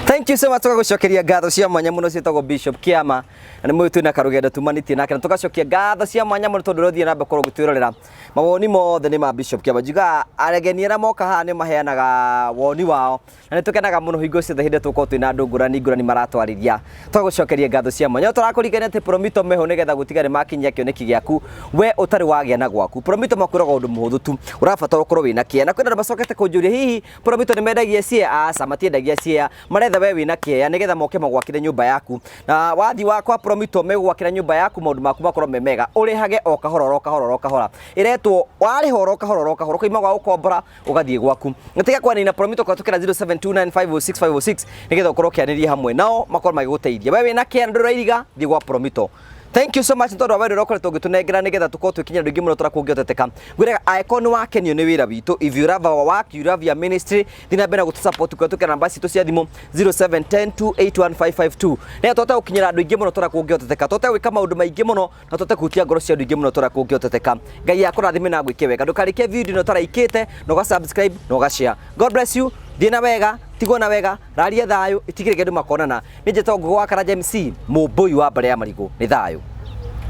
Thank you so much. Tũgagũcokeria ngatho cia mwanya mũno. Ciĩtagwo Bishop Kiama na nĩ mũĩ twĩna karũgendo tumanĩtie nake, na tũgacokia ngatho cia mwanya mũno tondũ ũrothiĩ na mbere gũkorwo ũgĩtwĩrorera. Mawoni mothe nĩ ma Bishop Kiama. Njugaga aregeni arĩa moka haha nĩ maheanaga woni wao, na nĩ tũkenaga mũno hingo ciothe hĩndĩ tũkorwo twĩna andũ ngũrani ngũrani maratwarĩria. Tũgagũcokeria ngatho cia mwanya. No tũrakũririkania atĩ Promito meho nĩgetha gũtiga nĩ makinyia kĩoneki gĩaku we ũtarĩ wagĩa na gwaku. Promito makwĩraga ũndũ mũhũthũ tu, ũrabatara ũkorwo wĩna kĩea. Na kwĩna andũ macokete kũnjũria, hihi Promito nĩ mendagia ciea? Aca, matiendagia ciea, maretha we wĩna kĩea nĩgetha moke magwakĩre nyũmba yaku. Na wathiĩ wa kwa Promito, megũgwakĩra nyũmba yaku, maũndũ maku makorwo me mega, ũrĩhage o kahora oro kahora oro kahora. Ĩretwo warĩha oro kahora oro kahora, ũkaima gwa gũkombora ũgathiĩ gwaku. Gatiga kwaria na Promito kũhetũkĩra 0729506506 nĩgetha ũkorwo ũkĩanĩria hamwe nao, makorwo magĩgũteithia. We wĩna kĩea na ndũrairiga, thiĩ gwa Promito. Thank you so much nĩ tondũ wa wendo ũrĩa ũkoretwo ũgĩtũnengera nĩgetha tũkorwo twĩkinyĩra andũ aingĩ mũno tũrĩa kũngĩhoteteka. Ngwĩraga angĩkorwo nĩ wakenio nĩ wĩra witũ, if you love our work, you love your ministry, thiĩ na mbere na gũtũ support kũhetũkĩra namba citũ cia thimũ 0710281552, nĩgetha tũhote gũkinyĩra andũ aingĩ mũno tũrĩa kũngĩhoteteka, tũhote gwĩka maũndũ maingĩ mũno na tũhote kũhutia ngoro cia andũ aingĩ mũno tũrĩa kũngĩhoteteka. Ngai akũrathime na agwĩke wega. Ndũkarĩkie video ĩno ũtaraikĩte na ũga subscribe na ũga share. God bless you. Thiĩ na wega, tigwo na wega, raria thayũ, itigĩrĩke andũ makonana. Nĩ njĩtagwo Ngũgĩ wa Karanja MC, mũmbũi wa mbarĩ ya marigũ. Nĩ thayũ.